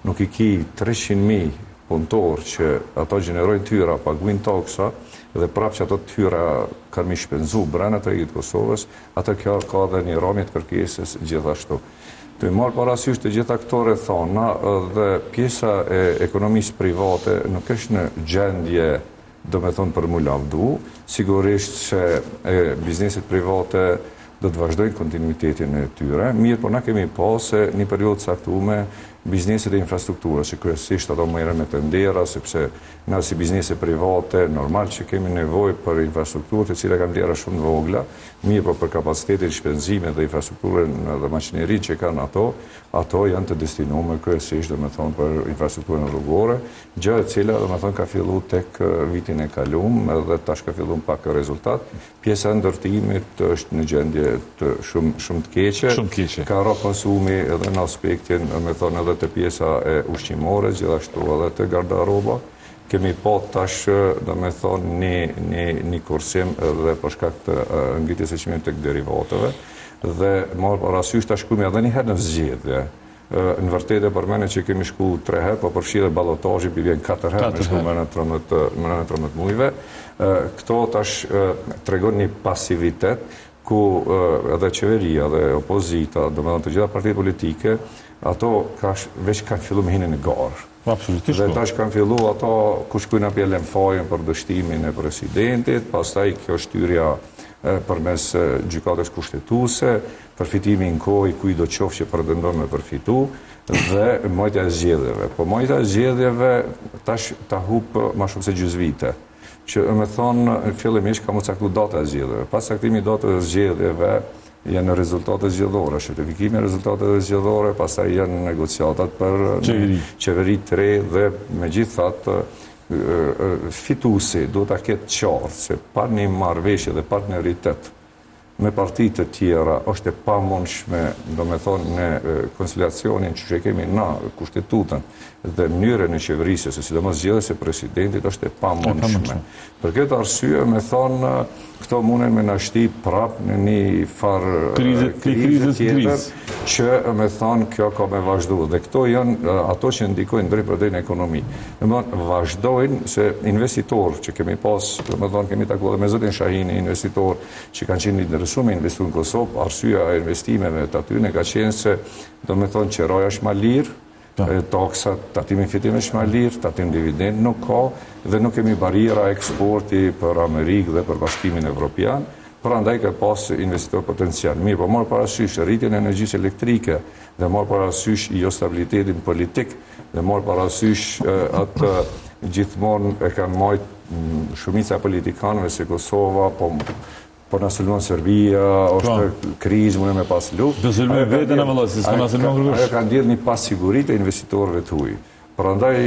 nuk i ki 300.000 punëtorë që ato gjenerojnë të hyra, paguajnë taksa dhe prapë që ato të hyra kanë me i shpenzu brenda tregut të Kosovës, atë kjo ka dhe një ramje të kërkesës gjithashtu. Tu i marrë parasysh të gjitha këto rrethana dhe pjesa e ekonomisë private nuk është në gjendje domethonë për mu lavdu, sigurisht se e, bizneset private do të vazhdojnë kontinuitetin e tyre, mirëpo na kemi pa se një periudhë të caktume bizneset e infrastrukturës, që kryesisht ato merren me tendera, sepse na si biznese private, normal që kemi nevojë për infrastrukturë të cila kanë vlera shumë të vogla, mirëpo për kapacitetin, shpenzimet dhe infrastrukturën dhe makinerinë që kanë ato, ato janë të destinume kryesisht, domethonë, për infrastrukturën rrugore, gjë e cila, domethonë, ka fillu tek vitin e kalum dhe tash ka fillu pak rezultat. Pjesa e ndërtimit është në gjendje të shumë shumë të keqe. Shumë keqe. Ka ra konsumi edhe në aspektin, domethonë edhe te pjesa e ushqimore, gjithashtu edhe te gardaroba. Kemi pa tash, domethonë, një, një, një kursim edhe për shkak të ngritjes së çmimit të derivateve dhe marrë parasysh tash shkojmë edhe një herë në zgjedhje. Në vërtetë e përmende që kemi shku tre herë, po përfshi dhe balotazhi i bjen katër herë, me shku mrena 13, mrena 13 mujve. Këto tash tregon një pasivitet ku edhe qeveria dhe opozita, domethonë të gjitha partitë politike, ato tash veç kanë fillu me hinë në garë. Absolutisht. Dhe po. tash kanë fillu ato kush kujna p'ja len fajin për dështimin e presidentit, pastaj kjo shtyrja përmes gjykatës kushtetuese, përfitimi në kohë i kujtdo qoftë që pretendon me përfitu. Dhe majtja e zgjedhjeve. Po majtja e zgjedhjeve tash ta hup ma shumë se gjysë vite. Që me thonë, fillimisht ka m'u caktu data e zgjedhjeve. Pas caktimit datës e zgjedhjeve, janë rezultate zgjedhore, certifikimi i rezultateve zgjedhore, pastaj janë negociatat për qeveri të re dhe megjithatë fituesi duhet ta ketë qartë se pa një marrëveshje dhe partneritet me parti të tjera është e pamundshme, domethonë në konciliacionin që e kemi na kushtetutën dhe mënyrën e qeverisjes, e sidomos zgjedhjes së presidentit është e pamundshme. Për këtë arsye, me thonë, këto munden me na shti prap në një farë krize tjetër, që me thonë, kjo ka me vazhdu. Dhe këto janë ato që ndikojnë drejtpërdrejt në ekonomi. Domethonë, vazhdojnë se investitorë që kemi pas, domethonë, kemi taku edhe me zotin Shahini, investitorë që kanë qenë interesu me investu në Kosovë, arsyeja e investimeve të atyne ka qenë se, domethonë, qeraja është ma lirë, Po. Taksat, tatimi fitim është ma lirë, tatim dividend nuk ka dhe nuk kemi barriera eksporti për Amerikë dhe për Bashkimin Evropian, prandaj ka pas investitor potencial. Mirë, po marrë parasysh rritjen e energjisë elektrike dhe marrë parasysh jo stabilitetin politik dhe marrë parasysh atë gjithmonë e kanë majtë shumica e politikanëve se Kosova po Po na sulmon Serbia, është po. krizë, mund me pas luftë. Do sulmojë veten e vëlla, si s'po na sulmon kërkush. Ajo ka ndjellë një pasiguri te investitorëve të huaj. Prandaj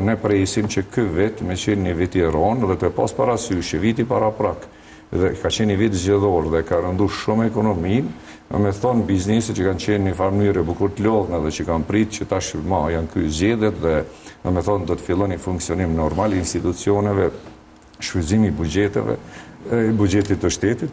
ne presim që ky vit me qenë një vit i ronë dhe të pas parasysh që viti paraprak dhe ka qenë një vit zgjedhor dhe ka rëndu shumë ekonominë, me thonë bizneset që kanë qenë një farë mënyre bukur të lodhne dhe që kanë prit që tash ma janë kry zgjedhjet dhe me thonë do të fillon një funksionim normal i institucioneve shfrytëzimi i buxheteve, i buxhetit të shtetit,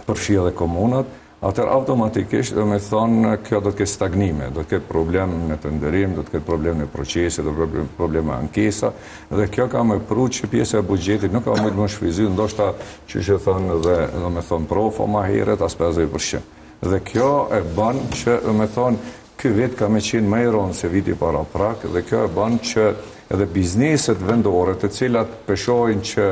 përfshi edhe komunat, atëherë automatikisht, do me thonë, kjo do të ketë stagnime, do të ketë problem në tenderim, do të ketë problem në procese, do të ketë problem në ankesa, dhe kjo ka me pru që pjesa e buxhetit nuk ka mujtë me u shfrytëzu, ndoshta qysh e thonë dhe, do me thonë, profo ma herët, as 50%. Dhe kjo e bën që, do me thonë, Ky vit ka me qenë më i rëndë se viti paraprak dhe kjo e bën që edhe bizneset vendore të cilat pe shohin që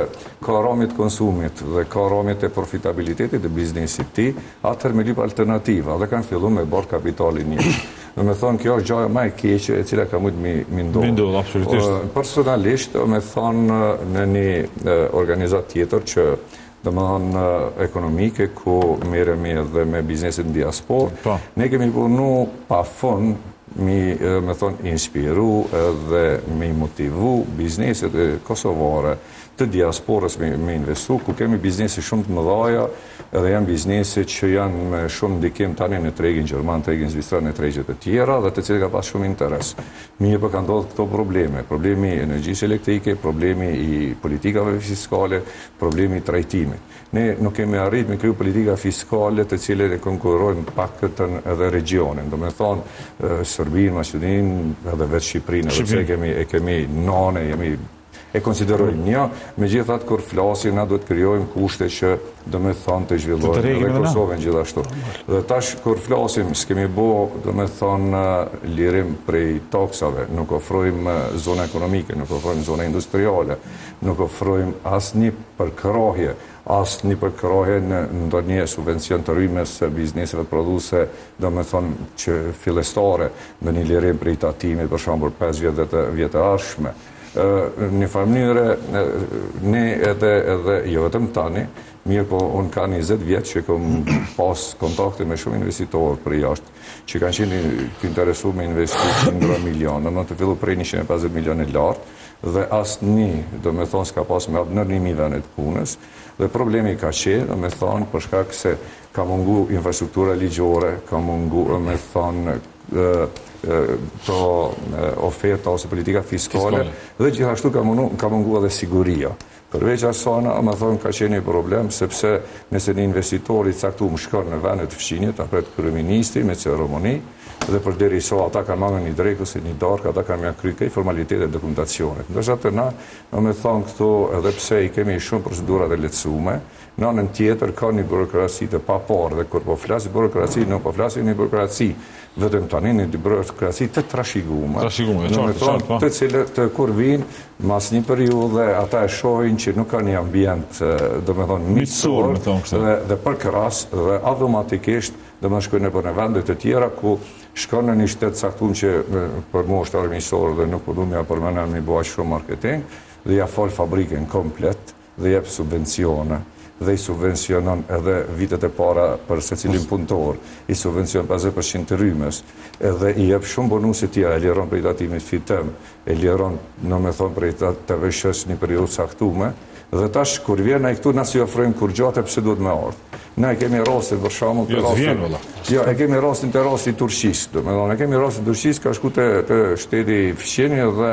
ka ramje të konsumit dhe ka ramje të profitabilitetit të biznesit tij, atëherë me lyp alternativa dhe kanë fillu me bart kapitalin jashtë. Do me thonë, kjo është gjaja ma e keqe e cila ka mujtë mi, mi ndodhë. Mi ndodhë, absolutisht. Personalisht, do me thonë, në një organizatë tjetër që domethënë ekonomike, ku merremi edhe me bizneset në diasporë. Po. Ne kemi punu pa fund mi, me thonë, inspiru edhe mi motivu bizneset e kosovare të diasporës me, me investu, ku kemi biznese shumë të mëdhaja edhe janë biznese që janë me shumë ndikim tani në tregin gjerman, tregin zvicran, në tregjet e tjera dhe të cilët ka pas shumë interes. Mirëpo kanë ndodhë këto probleme, problemi i energjisë elektrike, problemi i politikave fiskale, problemi i trajtimit. Ne nuk kemi arrit me kriju politika fiskale të cilat e konkurrojnë paktën edhe regionin, do me thonë Serbinë, Maqedoninë, edhe vetë Shqipërinë, edhe pse e kemi, e kemi nane, jemi e konsiderojmë një, megjithatë kur flasim, na duhet krijojmë kushte që do me thonë të zhvillojmë edhe Kosovën gjithashtu. Dhe tash kur flasim, s'kemi bo, do me thonë, lirim prej taksave, nuk ofrojmë zona ekonomike, nuk ofrojmë zona industriale, Nuk ofrojmë asnjë përkrahje, asnjë përkrahje në ndonjë subvencion të rrymës së bizneseve prodhuese, domethënë që fillestare, ndonjë lirim prej tatimit, për shembull, 5 vjet dhe vjet e ardhshme. Në një farë mënyre, ne edhe, edhe, jo vetëm tani, mirëpo unë ka 20 vjet që kom pas kontakte me shumë investitorë prej jashtë, që kanë qenë të interesu me investu qindra milionë, domethënë të fillu prej 150 milionë e lartë, dhe asnjë, do me thonë, s'ka pas me hap nër 1.000 vende të punës, dhe problemi ka qenë, do me thonë, për shkak se ka mungu infrastruktura ligjore, ka mungu, do me thonë, to oferta ose politika fiskale, dhe gjithashtu ka mungu, ka mungu edhe siguria. Përveç asajna, me thonë, ka qenë një problem, sepse nëse një investitor i caktum shkon në vendet fqinje, ta pret kryeministri me ceremoni, dhe përderisa ata kanë marrë një drekë ose një darkë, ata kanë me kry krejt formalitetet e dokumentacionet. Ndërsa te na, do me thonë këto, edhe pse i kemi shumë procedurat e lehtësume, në anën tjetër ka një burokraci të paparë dhe kur po flas burokraci, nuk po flasim një burokraci vetëm tani, një burokraci të trashëgume. Trashëgume, qartë, qartë, po. Të cilët të kur vijnë mas një periudhe ata e shohin që nuk ka një ambient, do me thonë, miqësor dhe, dhe përkrahës dhe automatikisht do me shkojnë nëpër në vende të tjera ku Shkon në një shtet caktum që për mua është armiqësor dhe nuk po du me ja përmend me bo aq shumë marketing dhe ja fal fabrikën komplet dhe jep subvencione dhe i subvencionon edhe vitet e para për secilin punëtor, i subvencionon 50% të rrymës, edhe i jep shumë bonuse tjera, e liron prej tatimit fitim, e liron, domethonë, prej TVSH-së një periudhë caktume, dhe tash kur vjen ai këtu na s'i ofrojmë kurgjo atë pse duhet me ardhë. Na e kemi rastin për shembull të jo, rastin. Jo, e kemi rastin te rasti i Turqisë, domethonë, e kemi rastin e Turqisë ka shku te te shteti fqinj dhe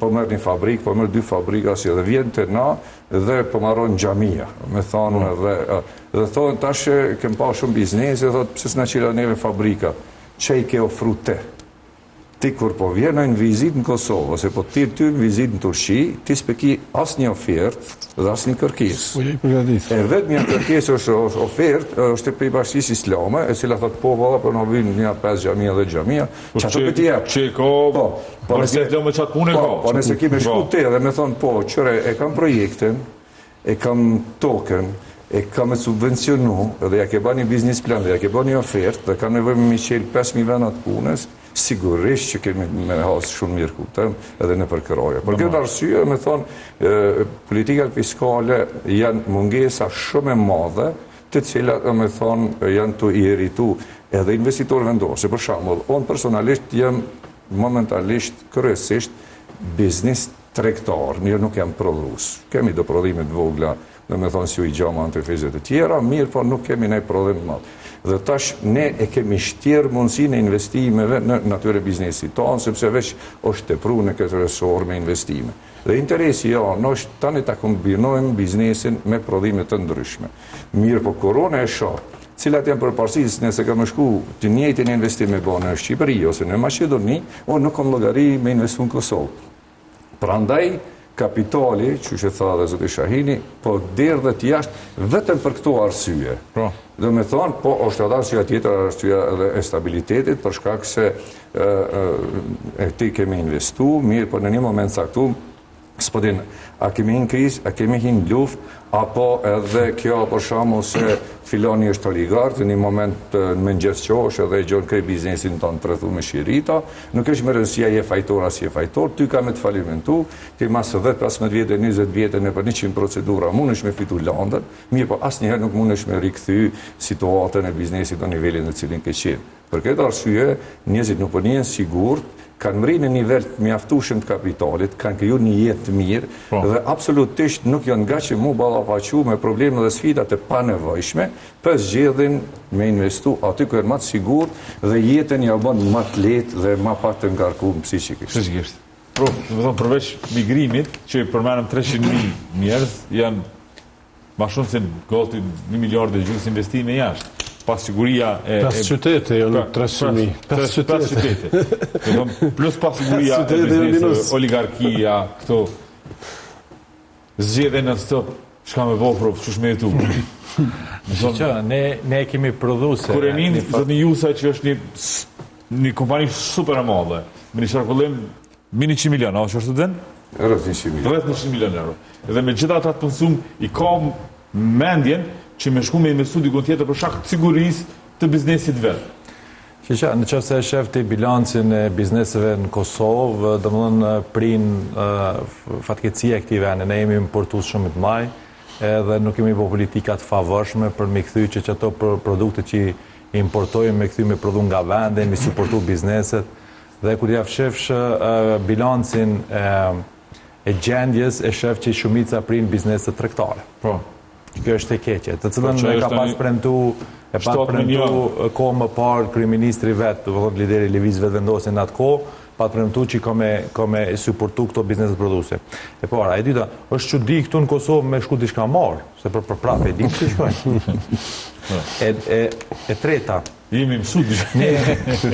po merr një fabrikë, po merr dy fabrika si dhe vjen te na dhe po maron xhamia, me thonë po. dhe dhe thonë tash kem pa shumë biznese, thotë pse s'na çel neve fabrika, çka i ke ofru ti? Ti kur po vjen në vizitë në Kosovë ose po të ty në vizitë në Turqi, ti s'pe ki asnjë ofertë dhe asnjë kërkesë. Po je i përgatitur. E vetmja kërkesë është, është ofertë, është prej Bashkësisë Islame, e cila thotë po valla po na vijnë nja pesë xhamia dhe xhamia, po qato po t'i jep. Që ka, po, po nëse me qatë punë po, ka. Po nëse ki me shku po. ti dhe me thonë po, qyre e kam projektin, e kam tokën, e kam e subvencionu, dhe ja ke ba një biznis plan, dhe ja ke ba një ofertë, dhe kam nevojë me m'i qelë 5.000 vena të punës, sigurisht që kemi me hasë shumë mirëkuptim edhe në përkrahje. Për këtë arsye, me thonë, politikat fiskale janë mungesa shumë e madhe, të cilat, me thonë, janë tu i irritu edhe investitorë vendorë. Se për shembull, unë personalisht jam momentalisht, kryesisht, biznis tregtar, jo nuk jam prodhues. Kemi do prodhime të vogla, domethonë si ujë xhama, antifrize të tjera, mirëpo nuk kemi ne prodhim të madh. Dhe tash ne e kemi shtjerë mundësinë e investimeve në natyrë e biznesit tonë, sepse veç është tepru në këtë resor me investime. Dhe interesi jonë është tani ta kombinojmë biznesin me prodhime të ndryshme. Mirëpo kur unë e shoh, cilat janë përparësitë nëse kam me shku të njëjtin investim me bo në Shqipëri ose në Maqedoni, unë nuk kam llogari me investu në Kosovë. Prandaj, kapitali, qysh e tha dhe zoti Shahini, po derdhet jashtë vetëm për këto arsye. Po. Domethonë, po është edhe arsyeja tjetër, arsyeja edhe e stabilitetit, për shkak se e, e, ti kemi investu, mirë, po në një moment caktum, s'po din, a kemi hi në krizë, a kemi hi në luftë, apo edhe kjo për shembull se filani është oligark, në një moment në mëngjes çohesh edhe e gjon krejt biznesin tënd të rrethu me shirita, nuk është me rëndësi a je fajtor a s'je fajtor, ty ka me të falimentu, ti mas 10, 15 vjetë, 20 vjetë nëpër 100 procedura mundesh me fitu landën, mirëpo asnjëherë nuk mundesh me rikthy situatën e biznesit në nivelin në cilin ke qenë. Për këtë arsye, njerëzit nuk po ndihen sigurt, kanë mrri në nivel të mjaftueshëm të kapitalit, kanë kriju një jetë të mirë po. dhe absolutisht nuk janë gatshëm mu ballafaqu me probleme dhe sfida të panevojshme, po zgjedhin me investu aty ku janë më të sigurt dhe jetën ja bën më të lehtë dhe më pak të ngarkuar psiqikisht. Psiqikisht. Pro, do të thonë përveç migrimit që i përmendëm 300.000 njerëz janë Ma shumë se gati një miliard e gjysë investime jashtë. Pasiguria e... Pesë qytete, jo në 300.000. Pesë qytete. Do thonë, plus pasiguria e bizneseve, oligarkia, këto... Zgjedhje në stop, çka me bo, prof, qysh me jetu. Që, ne, ne kemi prodhu se... Kur e nin, zotni Jusaj që është një, një kompani super e madhe, me një qarkullim Mbi 100 milion, a është ashtu den? Rreth 100 milion. Rreth 100 milion euro. Dhe me gjithë ata të punësum i ka mendjen që me shku me investu dikun tjetër për shkak të sigurisë të biznesit vet. Që në qoftë se e shef ti bilancin e bizneseve në Kosovë, domethënë prin fatkeqësia e këtij vendi, ne jemi importues shumë të mëdhaj, edhe nuk kemi bo politika të favorshme për me kthy që qato produkte që importojmë me kthy me prodhu nga vendi, me suportu bizneset. Dhe kur ja shefsh bilancin e, e gjendjes, e shef që shumica prin biznese tregtare. Po. Kjo është e keqe, të cilën po, e ka pas premtu, e pas premtu kohë më parë kryeministri vet, do të thotë lideri i Lëvizjes Vetëvendosje në atë kohë, pat premtu që ka me ka me suportu këto biznese prodhuese. E para, e dyta, është çudi këtu në Kosovë me shku diçka marr, se për për prapë e dim që shkojnë. e, e, e treta, Jemi mësu të Ne,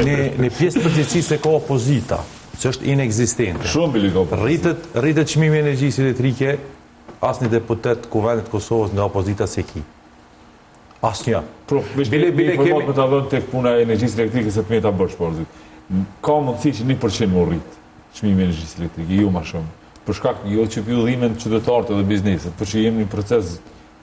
ne, ne pjesë të përgjegjësisë e ka opozita, që është inekzistente. Shumë bili ka opozita. Rritet, rritet çmimi i energjisë elektrike, asnjë deputet Kuvendit të Kosovës nga opozita s'e ki. Asnjë. Prof, veç bile, bile kemi... me ta dhënë tek puna e energjisë elektrike se të meta bësh, por Ka mundësi që 1% m'u rrit çmimi i energjisë elektrike, jo ma shumë. Për shkak jo që po ju dhimen qytetarët edhe bizneset, por që jemi në proces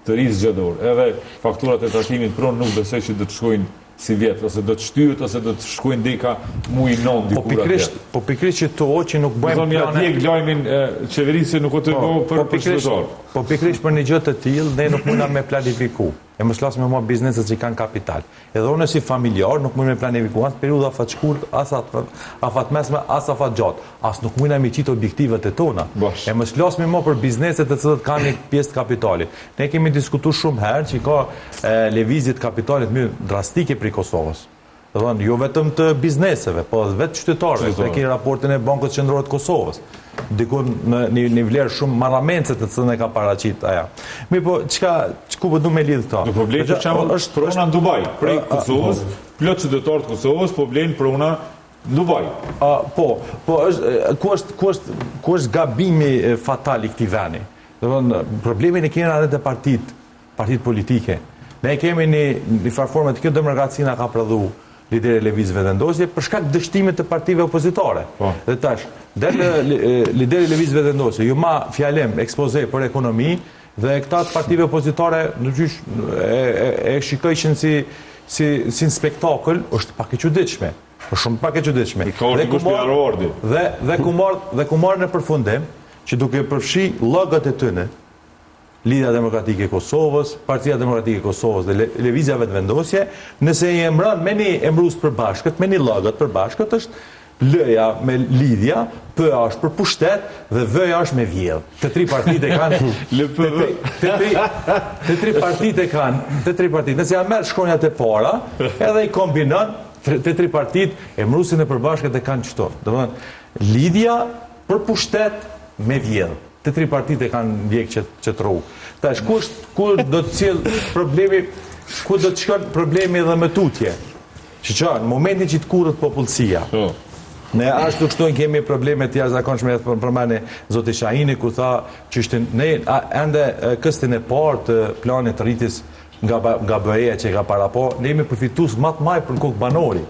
të ri zgjedhor. Edhe fakturat e tatimit pronë nuk besoj që do të shkojnë Sivjet, ose do të shtyhet, ose do të shkojnë deri ka muji 9 po dikur atje. Po pikërisht që to që nuk bëjmë plane... Zonë, ja lajmin qeverisë nuk o të po, për po për qytetarë. Po pikërisht për një gjë të tillë, ne nuk mundna me planifiku. E mos flasim më bizneset që kanë kapital. Edhe unë si familjar nuk mund me planifiku as periudha afatshkurt, as afatmesme, as afatgjatë. As nuk mundna me qitë objektivat e tona. Bash. E mos flasim më për bizneset të cilët kanë një pjesë të kapitalit. Ne kemi diskutu shumë herë që ka lëvizje të kapitalit më drastike prej Kosovës. Do thonë, jo vetëm të bizneseve, po edhe vetë qytetarëve. Ne kemi raportin e Bankës Qendrore të Kosovës. Diku në një, një vlerë shumë marramendëse të cilën e ka paraqit aja. Mirëpo, çka ku po du me lidh këto? Po blejnë për shembull është prona në Dubai, prej Kosovës, plot qytetarë të Kosovës po blejnë prona në Dubai. A, po, po është ku është ku është ku është gabimi fatal i këtij vendi? Domethënë, problemin e kemi edhe te partitë, partitë politike. Ne kemi një, një farë forme të kjo demokraci na ka prodhu lideri i Lëvizjes Vetëvendosje për shkak të dështimit të partive opozitare. Po. Dhe tash, del lideri i Lëvizjes Vetëvendosje, ju ma fjalim, ekspoze për ekonomi dhe këta të partive opozitare në gjysh e, e, e shikojshin si si si në spektakël, është pak e çuditshme. Është shumë pak e çuditshme. Dhe ku marr dhe dhe ku marr dhe ku marr në përfundim që duke përfshi logot e tyne, Lidhja Demokratike e Kosovës, Partia Demokratike e Kosovës dhe Lëvizja Vetëvendosje, nëse i emëron me një emërues të përbashkët, me një logo të përbashkët, është L-ja me lidhja, P-ja është për pushtet dhe V-ja është me vjedh. Të tri partitë e kanë LPV. Të tri të tri partitë e kanë, të tri partitë. Nëse ja merr shkronjat e para, edhe i kombinon të tri partitë emëruesin e përbashkët e kanë qëto. Domethënë, lidhja për pushtet me vjedh. Të tri partitë e kanë ndjek qët qët rrugë. Tash ku është ku do të sjell problemi, ku do të shkon problemi edhe më tutje? Që që, në momentin që të tkurret popullsia. Po. Ne ashtu kështu kemi probleme të jashtëzakonshme edhe përmendi zoti Shahini ku tha që ishte ne ende këstin e parë të planit të rritjes nga nga BE-ja që ka parapo, ne jemi përfitues më të madh për kokë banori.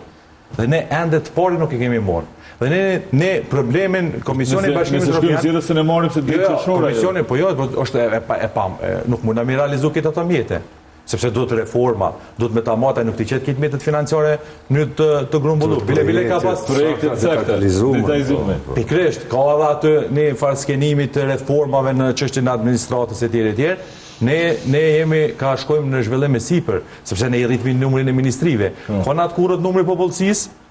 Dhe ne ende të parin nuk e kemi marrë. Dhe ne ne problemin Komisioni i Bashkimit Evropian. Nëse shkojmë se ne marrim se ditë jo, jo, Komisioni, po jo, po është e, e, e pam, e, nuk mund na mi realizu këtë ato mjete. Sepse duhet reforma, duhet me ta mata, nuk t'i qet këtë mjetet financiare në të, të grumbullu. Bile, bile ka pas projekte të sakta, detajizume. Po, po. Pikërisht, ka edhe aty një farë skenimi të reformave në çështjen e administratës e tjerë e tjerë. Ne ne jemi ka shkojmë në zhvillim e sipër, sepse ne i rritmi numrin e ministrive. Po. Ka na tkurret numri i popullsisë,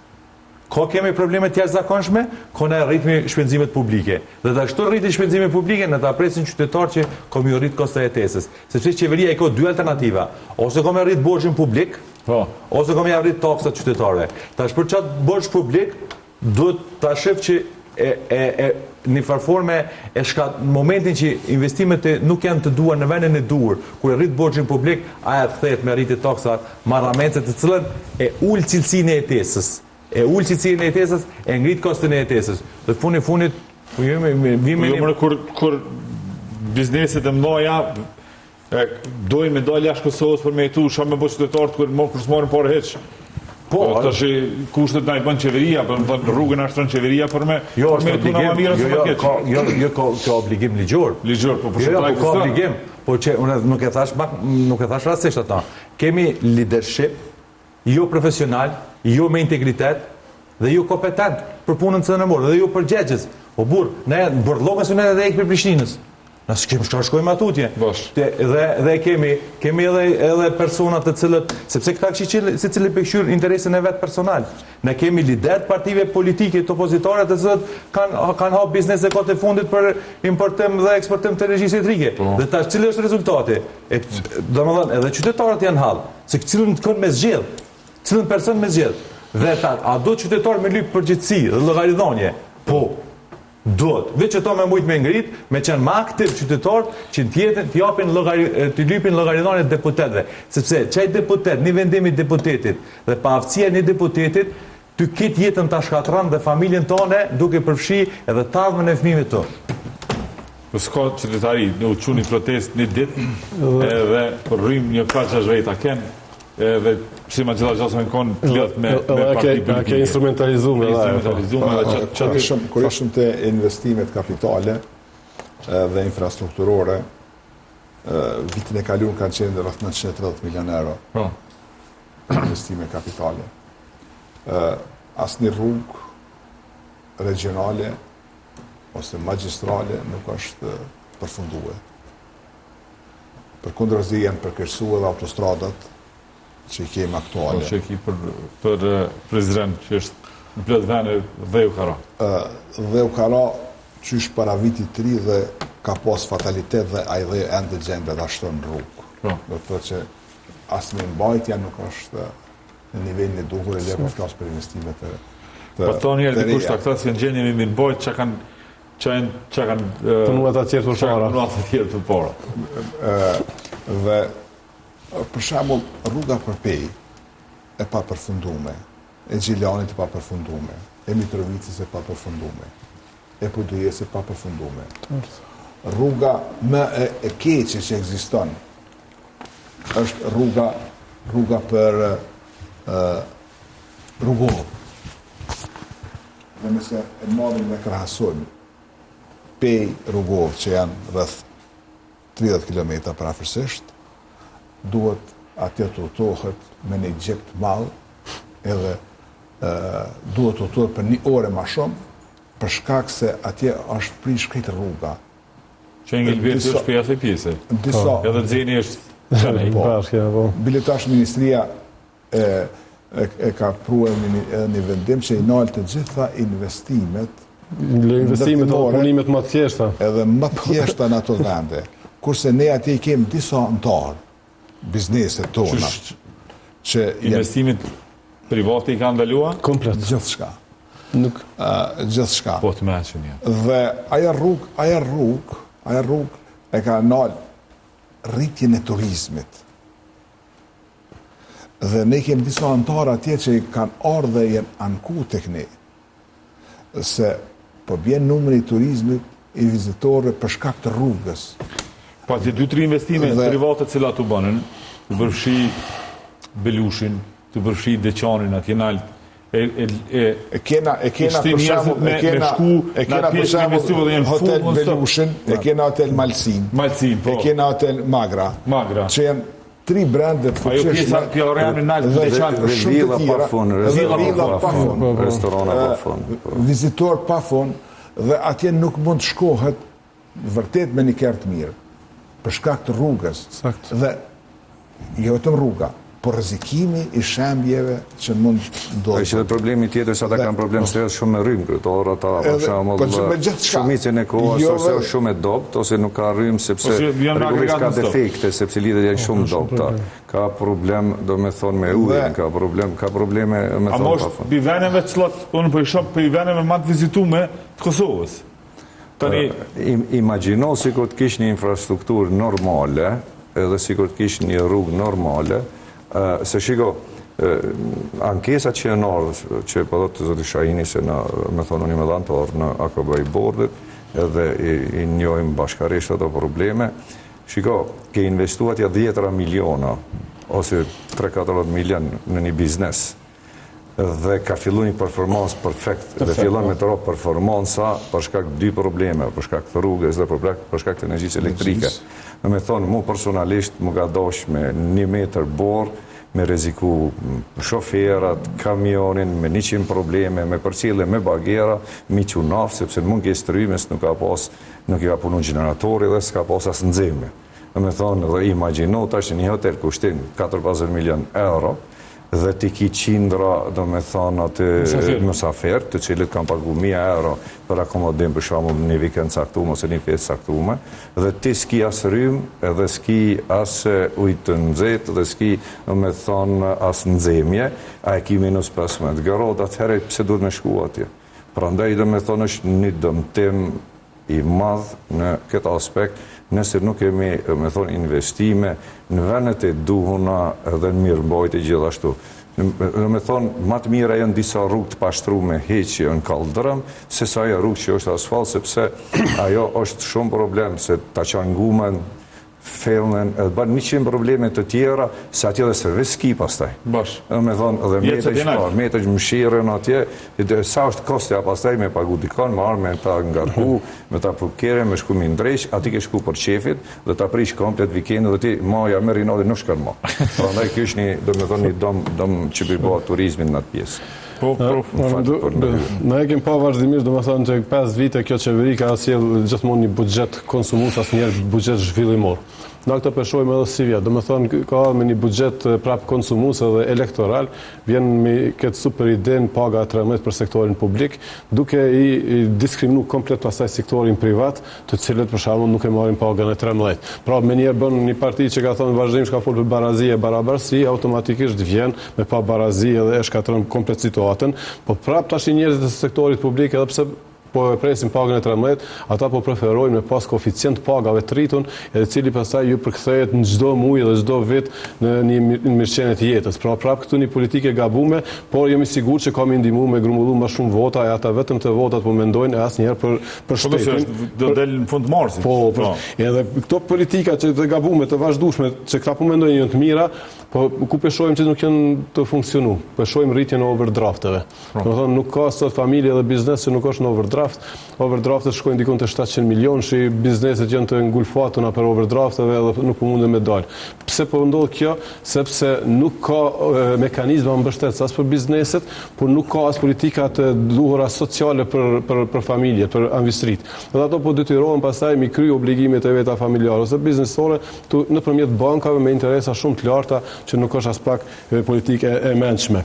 ka kemi probleme të jashtëzakonshme, ka na rritmi shpenzimet publike. Dhe tash tu rritë shpenzimet publike, ne ta presin qytetarët që ka me rrit kosto e jetesës. Sepse qeveria i ka dy alternativa, ose ka me rrit borxhin publik, po. ose ka me ja rrit taksat qytetarëve. Tash për qat borxh publik, Duhet ta shef që e e e një farë forme e shka në momentin që investimet nuk janë të duhura në vendin e duhur, kur e rrit borxhin publik, aja të kthehet me rritje taksa marramendëse të cilën e ul cilësinë e jetesës. E ul cilësinë e jetesës, e ngrit koston e jetesës. Dhe fundi fundit, po jemi vimi po jo, kur kur bizneset e mëdha E dojnë me dalë jashtë Kosovës për me jetu, çka me bo qytetarët kur mo kur s'marrin pare hiç. Po, po tash kushtet na i bën qeveria, po më thon rrugën na shtron qeveria për me jo, për me jetu na më mirë ose jo, më jo, keq. Ka, jo, jo, ka, ka obligim ligjor. Ligjor, po po jo, jo, po ka obligim. Po që unë nuk e thash pak, nuk e thash rastësisht ato. Kemi leadership jo profesional, jo me integritet dhe jo kompetent për punën që e morë dhe jo përgjegjës. O burr, ne bërllokën se ne edhe ikë prej Prishtinës. Na s'kem çka shkojmë atutje. Te, dhe dhe kemi kemi edhe edhe persona të cilët sepse këta kështu secili po kqyr interesin e vet personal. Ne kemi lider të partive politike të opozitare të cilët kanë kanë hap biznese kohët e fundit për importim dhe eksportim të energjisë elektrike. Po. Dhe tash cili është rezultati? E, domethënë edhe qytetarët janë hall, se cilën të me zgjedh, cilën person me zgjedh. Dhe ta, a do qytetarët me lyp përgjegjësi dhe llogaridhënie? Po. Duhet, veç ato me mujt me ngrit, me qenë më aktiv qytetarët që të jetin, të japin llogari, të lypin llogaridhënie deputetëve, sepse qaj deputet, një vendim i deputetit dhe paaftësia e një deputetit ty këtë jetën ta shkatërron dhe familjen tone duke përfshi edhe të ardhmen e fëmijëve tu. Po s'ka qytetari, ne u çu një protestë një ditë edhe po rrim një 5-6 veta ken, Edhe si ma gjitha gjasë me konë plot me, me parti politike. E ke instrumentalizume. Po. Instrumentalizume dhe që... Kur ishëm, kur ishëm te investimet kapitale dhe infrastrukturore, vitin e kalun kanë qenë rreth 930 milion euro. Po. investime kapitale. Asnjë rrugë regjionale ose magjistrale nuk është përfundue. Përkundrazi janë përkeqësu edhe autostradat që i kemi aktuale. Po që i ki për, për Prizren, që është në plot vene dheu ka ra. Dheu ka ra qysh para vitit të ri dhe ka pas fatalitet dhe ai dheu ende gjendet ashtu në rrugë. Po. Do të thotë që as mirëmbajtja nuk është në nivelin e duhur e le pa flas për investime të të Po thonë njerë dikush ta këta si në gjendje me mirëmbajt çka kanë çka janë çka kanë punu ata tjerë për para. Punu ata tjerë për para. Dhe për shembull rruga për Pejë e papërfundume, e Gjilanit e papërfundume, e Mitrovicës e papërfundume, e Podujevës e papërfundume. Rruga më e, e keqe që ekziston është rruga rruga për Rugovë. Dhe nëse e marrim dhe krahasojmë Pejë Rugovë që janë rreth 30 km përafërsisht, duhet atje të udhëtohet me një xhip të madh edhe duhet të udhëtohet për një orë ma shumë, për shkak se atje është prish krejt rruga. Që Engelberti është prej asaj pjese. Disa, po. Edhe Xeni është Po, po. Bile tash ministria e, e, e ka pru edhe një, edhe një vendim që i nalë të gjitha investimet Le investimet dhe punimet më të thjeshta. Edhe më të thjeshta në ato vende. Kurse ne atje i kemi disa anëtarë, bizneset tona. Që investimet private i kanë ndalua? Komplet. Gjithçka. Nuk gjithçka. Po të meqën ja. Dhe ajo rrugë, ajo rrugë, ajo rrugë e ka nal rritjen e turizmit. Dhe ne kemi disa anëtarë atje që kanë ardhë dhe janë anku tek ne. Se po bjen numri i turizmit i vizitorëve për shkak të rrugës. Po aty dy tri investime dhe... private të cilat u bënën, tu përfshi Belushin, tu përfshi Deçanin atje nalt, e e e e kena e kena për shembull e kena shku, e kena për shembull hotel Belushin, e kena hotel Malsin, Malsin, po. E kena hotel Magra. Magra. Që janë tri brende të fuqishme. Ajo pjesa kjo rajoni nalt dhe Deçan dhe villa pa fund, villa pa fund, po, po. restorane pa fund. Po. Vizitor pa fund dhe atje nuk mund të shkohet vërtet me një kerr të mirë për shkak të rrugës. Sakt. Dhe jo vetëm rruga, por rrezikimi i shembjeve që mund të ndodhë. Është edhe problemi tjetër se ata kanë problem serioz shumë me rrymë kryetar, ata për shembull po, shumicën e kohës jo, ose është shumë e dobët ose nuk ka rrymë sepse rregullisht ka defekte sepse lidhjet janë shumë të dobëta. Ka problem, domethonë me ujin, ka problem, ka probleme me thonë pa fund. Pi veneve të cilat unë po i shoh prej veneve më të vizitume të Kosovës. Tani imagjino sikur të kish një infrastrukturë normale, edhe sikur të kish një rrugë normale, se shiko, ankesat që janë ardhur, që po thotë zoti Shahini se na, me thonë unë jam edhe anëtar në AKB i bordit, edhe i, i njohim bashkarisht ato probleme. Shiko, ke investu atje dhjetëra miliona ose 3-4 milion në një biznes dhe ka fillu një performancë perfekt dhe fillon me të ra performanca për shkak dy probleme, për shkak të rrugës dhe për, për shkak të energjisë elektrike. Domethonë, mu personalisht më ka dosh me një metër borë, me rreziku shoferat, kamionin, me 100 probleme, me përcjellje, me bagera, mi çu naftë, sepse në mungesë të rrymës nuk ka pas, nuk i ka punu gjeneratori dhe s'ka pas as nxehje. Domethonë, dhe imagjino tash një hotel kushtin 4-5 milion euro, dhe ti ki qindra, domethonë, aty mysafirë, të cilët kanë pagu 1000 euro për akomodim, për shembull, një vikend caktume ose një festë caktume, dhe ti s'ki as rrymë, edhe s'ki as ujë të nxehtë, dhe s'ki, domethonë, as nxehje, a e ki minus 15 gradë, atëherë pse duhet me shku atje? Prandaj, domethonë, është një dëmtim i madh në këtë aspekt, nëse nuk kemi, me thonë, investime në vendet e duhuna edhe në mirëmbajtje gjithashtu. Domethonë, ma të mira janë disa rrugë të pashtrume hiq që janë kalldrëm, se sa ajo rrugë që është asfalt, sepse ajo është shumë problem, se ta çan gumën, Fellnen, edhe bën 100 probleme të tjera, se atje dhe servis s'ki pastaj. Bash. Edhe me thonë, edhe metesh, po, metesh mëshirën atje, sa është kostoja pastaj me pagu dikon, me ardhë me ta ngarku, me ta pru kerrin, me shku me ndreq, aty ke shku për qefit, dhe ta prish komplet vikendin dhe ti maja merr inati nuk shkon ma. Prandaj ky është një, do me thonë, një dom, dom që po i bëhet turizmit në atë pjesë. Po, po, po. Ne e kemi pa vazhdimisht, domethënë që 5 vite kjo qeveri ka sjell gjithmonë një buxhet konsumues, asnjëherë buxhet zhvillimor. Na këtë po e shohim edhe sivjet, domethënë ka me një buxhet prap konsumues edhe elektoral, vjen me këtë super idenë paga 13 për sektorin publik, duke i, i diskriminu komplet pastaj sektorin privat, të cilët për shembull nuk e marrin pagën e 13. Pra menjëherë bën një parti që ka thënë vazhdimisht ka folur për barazi e barabarësi, automatikisht vjen me pabarazi edhe e shkatërron komplet situatën, po prap tash njerëzit e sektorit publik edhe pse po e presin pagën e 13, ata po preferojnë me pas koeficient pagave të rritun, edhe cili pastaj ju përkthehet në çdo muaj dhe çdo vit në një mirëqenie të jetës. Pra prap këtu një politikë e gabume, por jam i sigurt që ka me ndihmu me grumbullu më shumë vota e ata vetëm te votat po mendojnë e asnjëherë për për po, shtetin. Do del në fund të marsit. Po, po, po. Edhe këto politika që të gabume, të vazhdueshme, që këta po mendojnë janë të mira, po ku po shohim që nuk janë tu funksionu. Po shohim rritjen e overdrafteve. Po. Domethënë nuk ka sot familje dhe biznes që nuk është në overdraft. Overdraftet shkojnë dikun te 700 milionë, që bizneset janë të ngulfatuna për overdrafteve edhe nuk po munden me dalë. Pse po ndodh kjo? Sepse nuk ka mekanizma mbështetës as për bizneset, por nuk ka as politika të duhura sociale për për për familjet, për amvisëritë. Dhe ato po detyrohen pastaj mi kry obligimet e veta familjare ose biznesore tu nëpërmjet bankave me interesa shumë të larta që nuk është aspak politikë e, e mençme.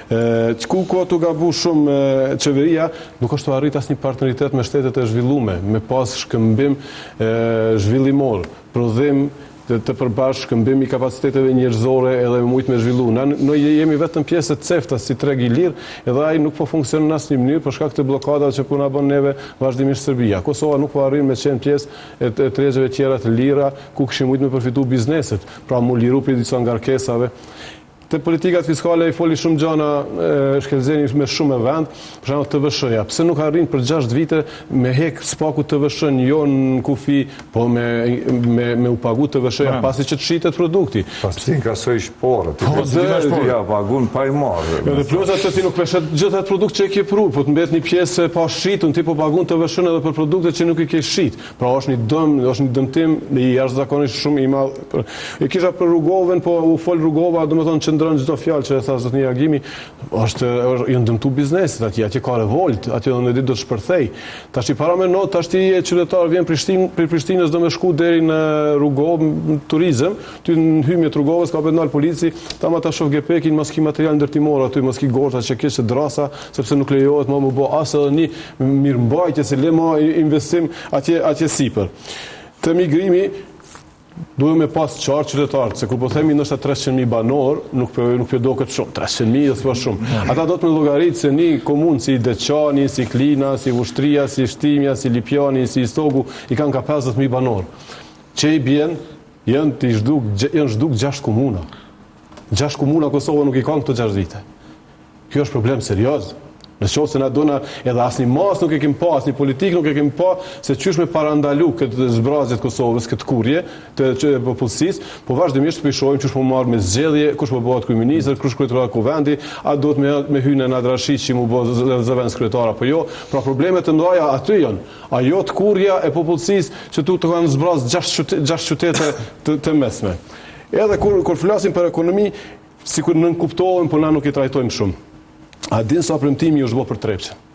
Ë ku ka tu gabu shumë qeveria, nuk është tu arrit asnjë partneritet me shtetet e zhvillume, me pas shkëmbim e, zhvillimor, prodhim të, të përbashkët, shkëmbim i kapaciteteve njerëzore edhe me mujt me zhvillu. Na ne jemi vetëm pjesë e CEFTA si treg i lirë, edhe ai nuk po funksionon në asnjë mënyrë për shkak të bllokadave që po na bën neve vazhdimisht Serbia. Kosova nuk po arrin me qenë pjesë e, e tregjeve tjera të lira ku kishin mujt me përfitu bizneset, pra mu liru prej disa ngarkesave. Te politikat fiskale i foli shumë gjana Shkelzeni me shumë vend, për shembull TVSH-ja. Pse nuk arrin për 6 vite me hek s'paku TVSH-n jo në kufi, po me me me u pagu TVSH-ja pasi që të shitet produkti. Pas ti inkasoj shporë, ti po dhe ja pagun pa i marrë. Edhe plus atë ti nuk pe shet gjithë atë produkt që e ke pru, po të mbet një pjesë pa shitun, ti po pagun TVSH-n edhe për produkte që nuk i ke shit. Pra është një dëm, është një dëmtim i jashtëzakonisht shumë i madh. E kisha për Rugovën, po u fol Rugova, domethënë qëndron çdo fjalë që e tha zotni Agimi, është është janë dëmtu bizneset atje, atje ka revolt, atje një ditë do të shpërthej. Tash i paramendo, tash ti je qytetar vjen Prishtinë, prej Prishtinës do me shku deri në Rugovë në turizëm, Ty në hymje të Rugovës ka me t'nal polici, ta ma ta shoh gepekin, mos ki material ndërtimor aty, mos ki gozhda që keq drasa, sepse nuk lejohet më mu bë as edhe një mirëmbajtje se le ma investim atje atje sipër. Te migrimi duhet me pas qartë qytetarët, se kur po themi ndoshta 300.000 banor, nuk po nuk po doket shumë, 300.000 është po shumë. Ata do të me llogarit se një komunë si Deçani, si Klina, si Vushtrria, si Shtimja, si Lipjani, si Istogu, i kanë ka 50.000 banor. Që i bjen Janë të zhduk, janë zhduk 6 komuna. 6 komuna Kosova nuk i ka në këto 6 vite. Kjo është problem serioz. Në qoftë se na dona edhe asnjë masë nuk e kemi pa, asnjë politikë nuk e kemi pa se qysh me parandalu këtë zbrazje të Kosovës, këtë tkurrje të që popullsisë, po vazhdimisht po i shohim qysh po marr me zgjedhje, kush po bëhet kryeministër, kush kryetar kuvendi, a duhet me me hy në Drashiqi mu bë zëvendës kryetar apo jo. Pra probleme të mëdha aty janë. Ajo tkurrja e popullsisë që tu të kanë zbraz 6 qytete të, të mesme. Edhe kur, kur flasim për ekonomi, sikur nënkuptohen, por na nuk i trajtojmë shumë. A din sa premtimi është bërë për Trepçën?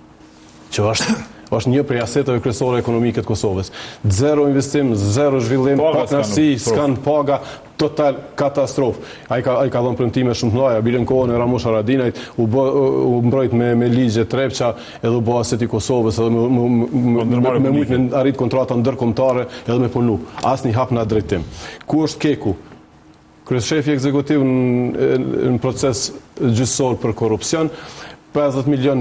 Që është është një prej aseteve kryesore ekonomike të Kosovës. Zero investim, zero zhvillim, pakënaqësi, s'kan paga, Total katastrofë. Ai ka ai ka dhënë premtime shumë të mëdha, bile në kohën e Ramush Haradinajt u bë u mbrojt me me ligje Trepça edhe u bë aset i Kosovës edhe me me me, me, me mujt me arrit kontrata ndërkombëtare edhe me punu. Asnjë hap në atë drejtim. Ku është KEK-u? Kryeshefi ekzekutiv në, në proces gjyqësor për korrupsion, 50 milion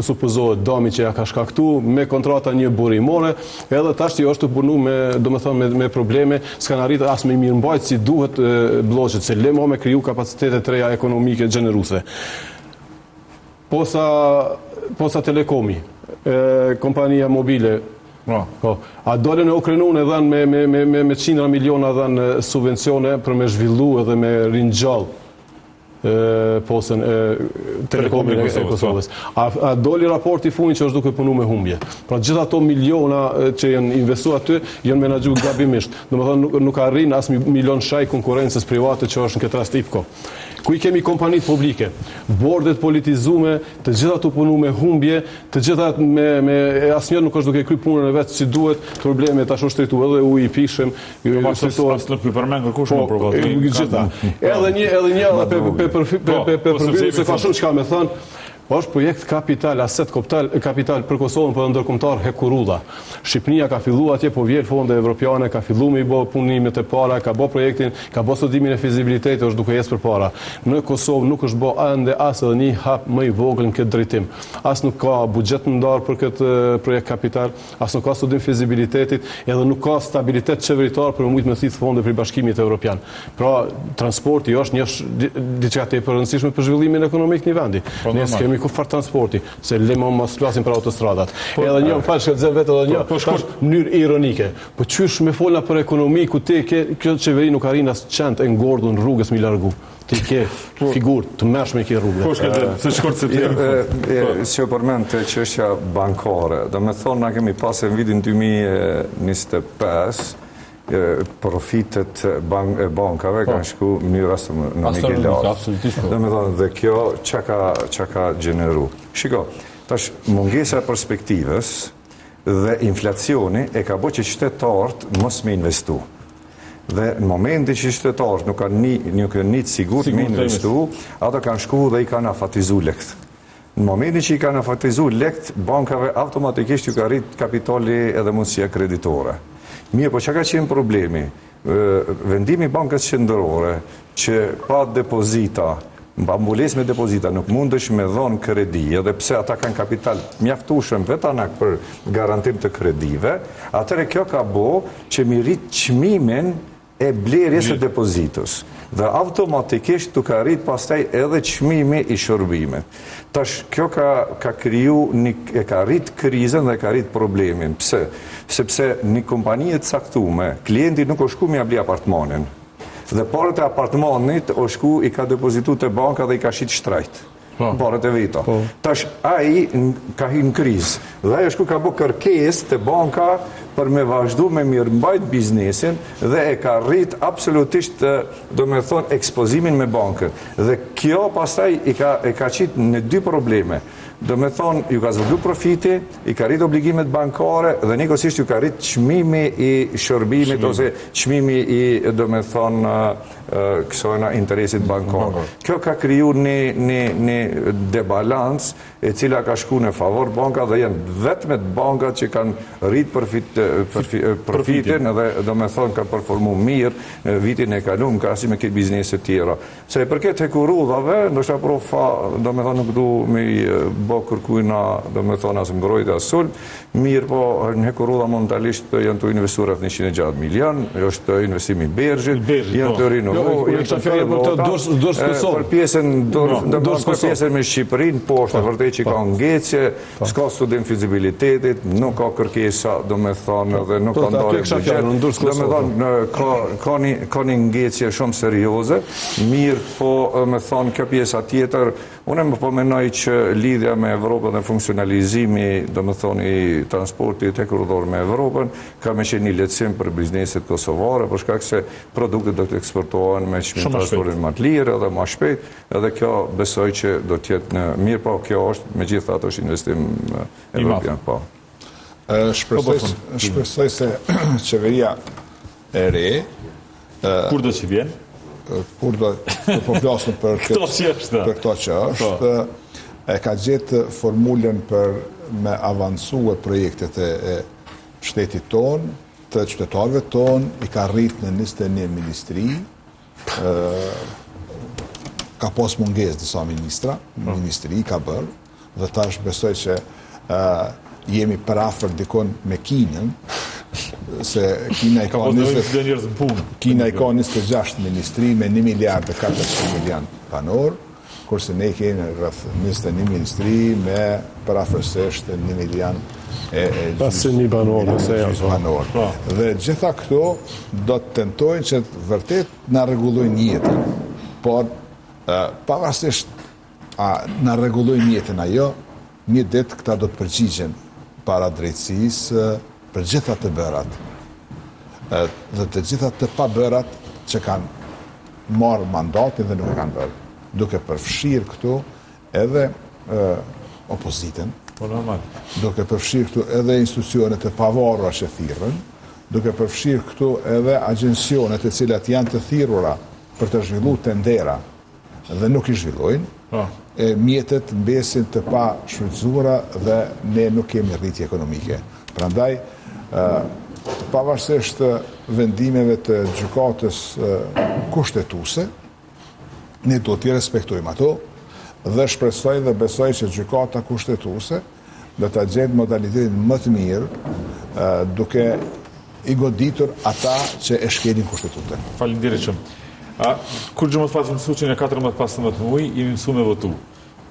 supozohet dami që ja ka shkaktu me kontrata një burimore, edhe tashti është tu punu me, domethënë, me, me probleme, s'kan arrit as me mirëmbajt si duhet blloqet, se le mo me kriju kapacitete të reja ekonomike gjeneruese. Posa, posa Telekomi, e, kompania mobile. Po. po. A dolën e u krenun e dhanë me, me, me, me, me qindra miliona dhanë subvencione për me zhvillu edhe me ringjall postën e Telekomin e Kosovës. A, a doli raporti i fundit që është duke punu me humbje. Pra gjithë ato miliona që janë investu aty, janë menaxhu gabimisht. Domethënë nuk, nuk arrin as me i lon shaj konkurrencës private që është në këtë rast IPKO. Ku i kemi kompanitë publike, bordet politizume, të gjitha tu punu me humbje, të gjitha me, me asnjë nuk është duke kry punën e vet si duhet, probleme tash është trajtu edhe uji i pijshëm, Jo, pas as nuk i përmend kërkush po, më provokimi. Po, gjitha. Edhe një, edhe një, edhe pe pe pe pe pe pe përmbyll se ka shumë çka me thënë. Është projekt kapital, aset kapital, kapital për Kosovën, po edhe ndërkombëtar hekurudha. Shqipënia ka fillu atje, po vjel fonde evropiane, ka fillu me i bo punimet e para, ka bo projektin, ka bo studimin e fizibilitetit, është duke ecë përpara. Në Kosovë nuk është bo ende as edhe një hap më i vogël në këtë drejtim. As nuk ka buxhet të ndarë për këtë projekt kapital, As nuk ka studim fizibilitetit, edhe nuk ka stabilitet qeveritar për me mujtë me thithë fonde prej Bashkimit Evropian. Pra, transporti është një diçka tepër e rëndësishme për zhvillimin ekonomik të një vendi. Po, ne s'kemi kurrfarë transporti, se le më mos flasim për autostradat. Po, edhe një, më fal, Shkëlzen vetë edhe një, po, tash në mënyrë ironike. Po qysh me fol na për ekonomi ku ti ke kjo qeveri nuk arrin as qentë e ngordhun rrugës m'i largu. Ti ke po. figurë të mëshme ke rrugë. Po shkëlzen, se shkurt se ti. Po. Si u përmend te çështja bankare, domethonë na kemi pasë në vitin 2025 profitet e bankave po. kanë shku në mënyrë astronomike lart. Po. Domethonë dhe kjo çka ka çka ka gjeneru. Shiko, tash mungesa e perspektivës dhe inflacioni e ka bo që qytetarët mos me investu. Dhe në momentin që qytetarët nuk kanë ni, nuk janë ni të sigurt me investu, ato kanë shku dhe i kanë afatizu lekt. Në momentin që i kanë afatizu lekt, bankave automatikisht ju ka rrit kapitali edhe mundësia kreditore. Mirëpo, çka ka qenë problemi? Vendimi i Bankës Qendrore që pa depozita, pa mbulesë me depozita nuk mundesh me dhonë kredi, edhe pse ata kanë kapital mjaftueshëm vetanak për garantim të kredive, atëherë kjo ka bo që mi rrit çmimin e blerjes së depozitës dhe automatikisht t'u ka rrit pastaj edhe çmimi i shërbimit. Tash kjo ka ka kriju një e ka rrit krizën dhe e ka rrit problemin. Pse? Sepse një kompani e caktume, klienti nuk o shku me ia bli apartmanin. Dhe paret e apartmanit o shku i ka depozitu te banka dhe i ka shit shtrejt. Po. Paret e veta. Po. Tash ai ka hy në krizë dhe ai është shku ka bo kërkesë te banka për me vazhdu me mirëmbajt biznesin dhe e ka rrit absolutisht domethonë ekspozimin me bankën. Dhe kjo pastaj i ka e ka qit në dy probleme. Domethonë ju ka zvoglu profiti, i ka rrit obligimet bankare dhe njëkohësisht ju ka rrit çmimi i shërbimit ose çmimi i domethonë kësajna interesit bankar. Kjo ka kriju një, një, një debalans e cila ka shku në favor banka dhe janë vetëm bankat që kanë rrit profit, profitin dhe domethonë kanë performu mirë vitin e kalum në krahasim me këto bizneset tjera. Sa i përket hekurudhave, ndoshta profa, domethonë nuk du me i bo kërkujna, domethonë as mbrojtje as sulm, mirëpo në hekurudha momentalisht janë tu investu rreth 160 milion, është investimi i Bershit, janë po. tu rinovu, jo, janë tu fjalë për të Durrës Durrës Kosovë. Për pjesën Durrës për pjesën me Shqipërinë, po është e po, vërtetë që ka po. ngecje, s'ka studim fizibilitetit, nuk ka kërkesa, domethonë, dhe nuk ka ndarje buxhet. Domethonë, ka, ka, një, ka një ngecje shumë serioze, mirëpo, domethonë, kjo pjesa tjetër, unë më po menoj që lidhja me Evropën dhe funksionalizimi, domethonë, i transportit hekurudhor me Evropën, ka me qenë një lehtësim për bizneset kosovare, për shkak se produktet do të eksportohen me çmim transportin më të lirë edhe më shpejt, Edhe kjo besoj që do të jetë në mirë, po kjo është megjithatë është investim evropian, po. Shpresoj, po, shpresoj se qeveria e re kur do që vjen? Kur do të po flasim për këtë që është. Për këto që po. është, e ka gjetë formulën për me avansue projektet e, e shtetit tonë, të qytetarëve tonë, i ka rrit në 21 ministri, ka pas mungesë disa ministra, po. ministri ka bërë, dhe tash besoj që jemi përafër dikun me Kinën, se Kina i ka, 20, Kina i ka 26 ministri me 1 miliard e 400 milion banorë, kurse ne kemi rreth 21 ministri me përafërsisht 1 milion. e, e 500.000 banorë, nëse janë. Po. Banorë. Po. Dhe gjitha këto do të tentojnë që vërtet na rregullojnë jetën. Por pavarësisht a na rregullojnë jetën a jo, një ditë këta do të përgjigjen para drejtësisë për gjitha të bërat dhe të gjitha të pabërat që kanë marrë mandatin dhe nuk e kanë bërë, duke përfshirë këtu edhe opozitën, po normal, duke përfshirë këtu edhe institucionet e pavarura që thirren, duke përfshirë këtu edhe agjencionet e cilat janë të thirrura për të zhvillu tendera dhe nuk i zhvillojnë, po. e mjetet mbesin të pashfrytëzuara dhe ne nuk kemi rritje ekonomike. Prandaj, pavarësisht vendimeve të gjykatës kushtetuese, ne duhet t'i respektojmë ato dhe shpresoj dhe besoj që gjykata kushtetuese do ta gjejë modalitetin më të mirë duke i goditur ata që e shkelin kushtetutën. Faleminderit shumë. A, kurgjë mos paçim mësu që në 14-15 muaj, jemi mësu me votu.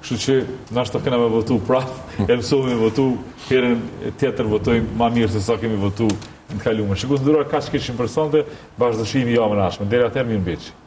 Kështu që nashta kena me votu prapë, e mësohemi me votu, herën tjetër votojmë ma mirë se sa kemi votu në të kalumen. Shikues të nderuar, kaq kishim për sonte, bashkë do shihemi javën e ardhshme. Deri atëherë mirë mbeçi.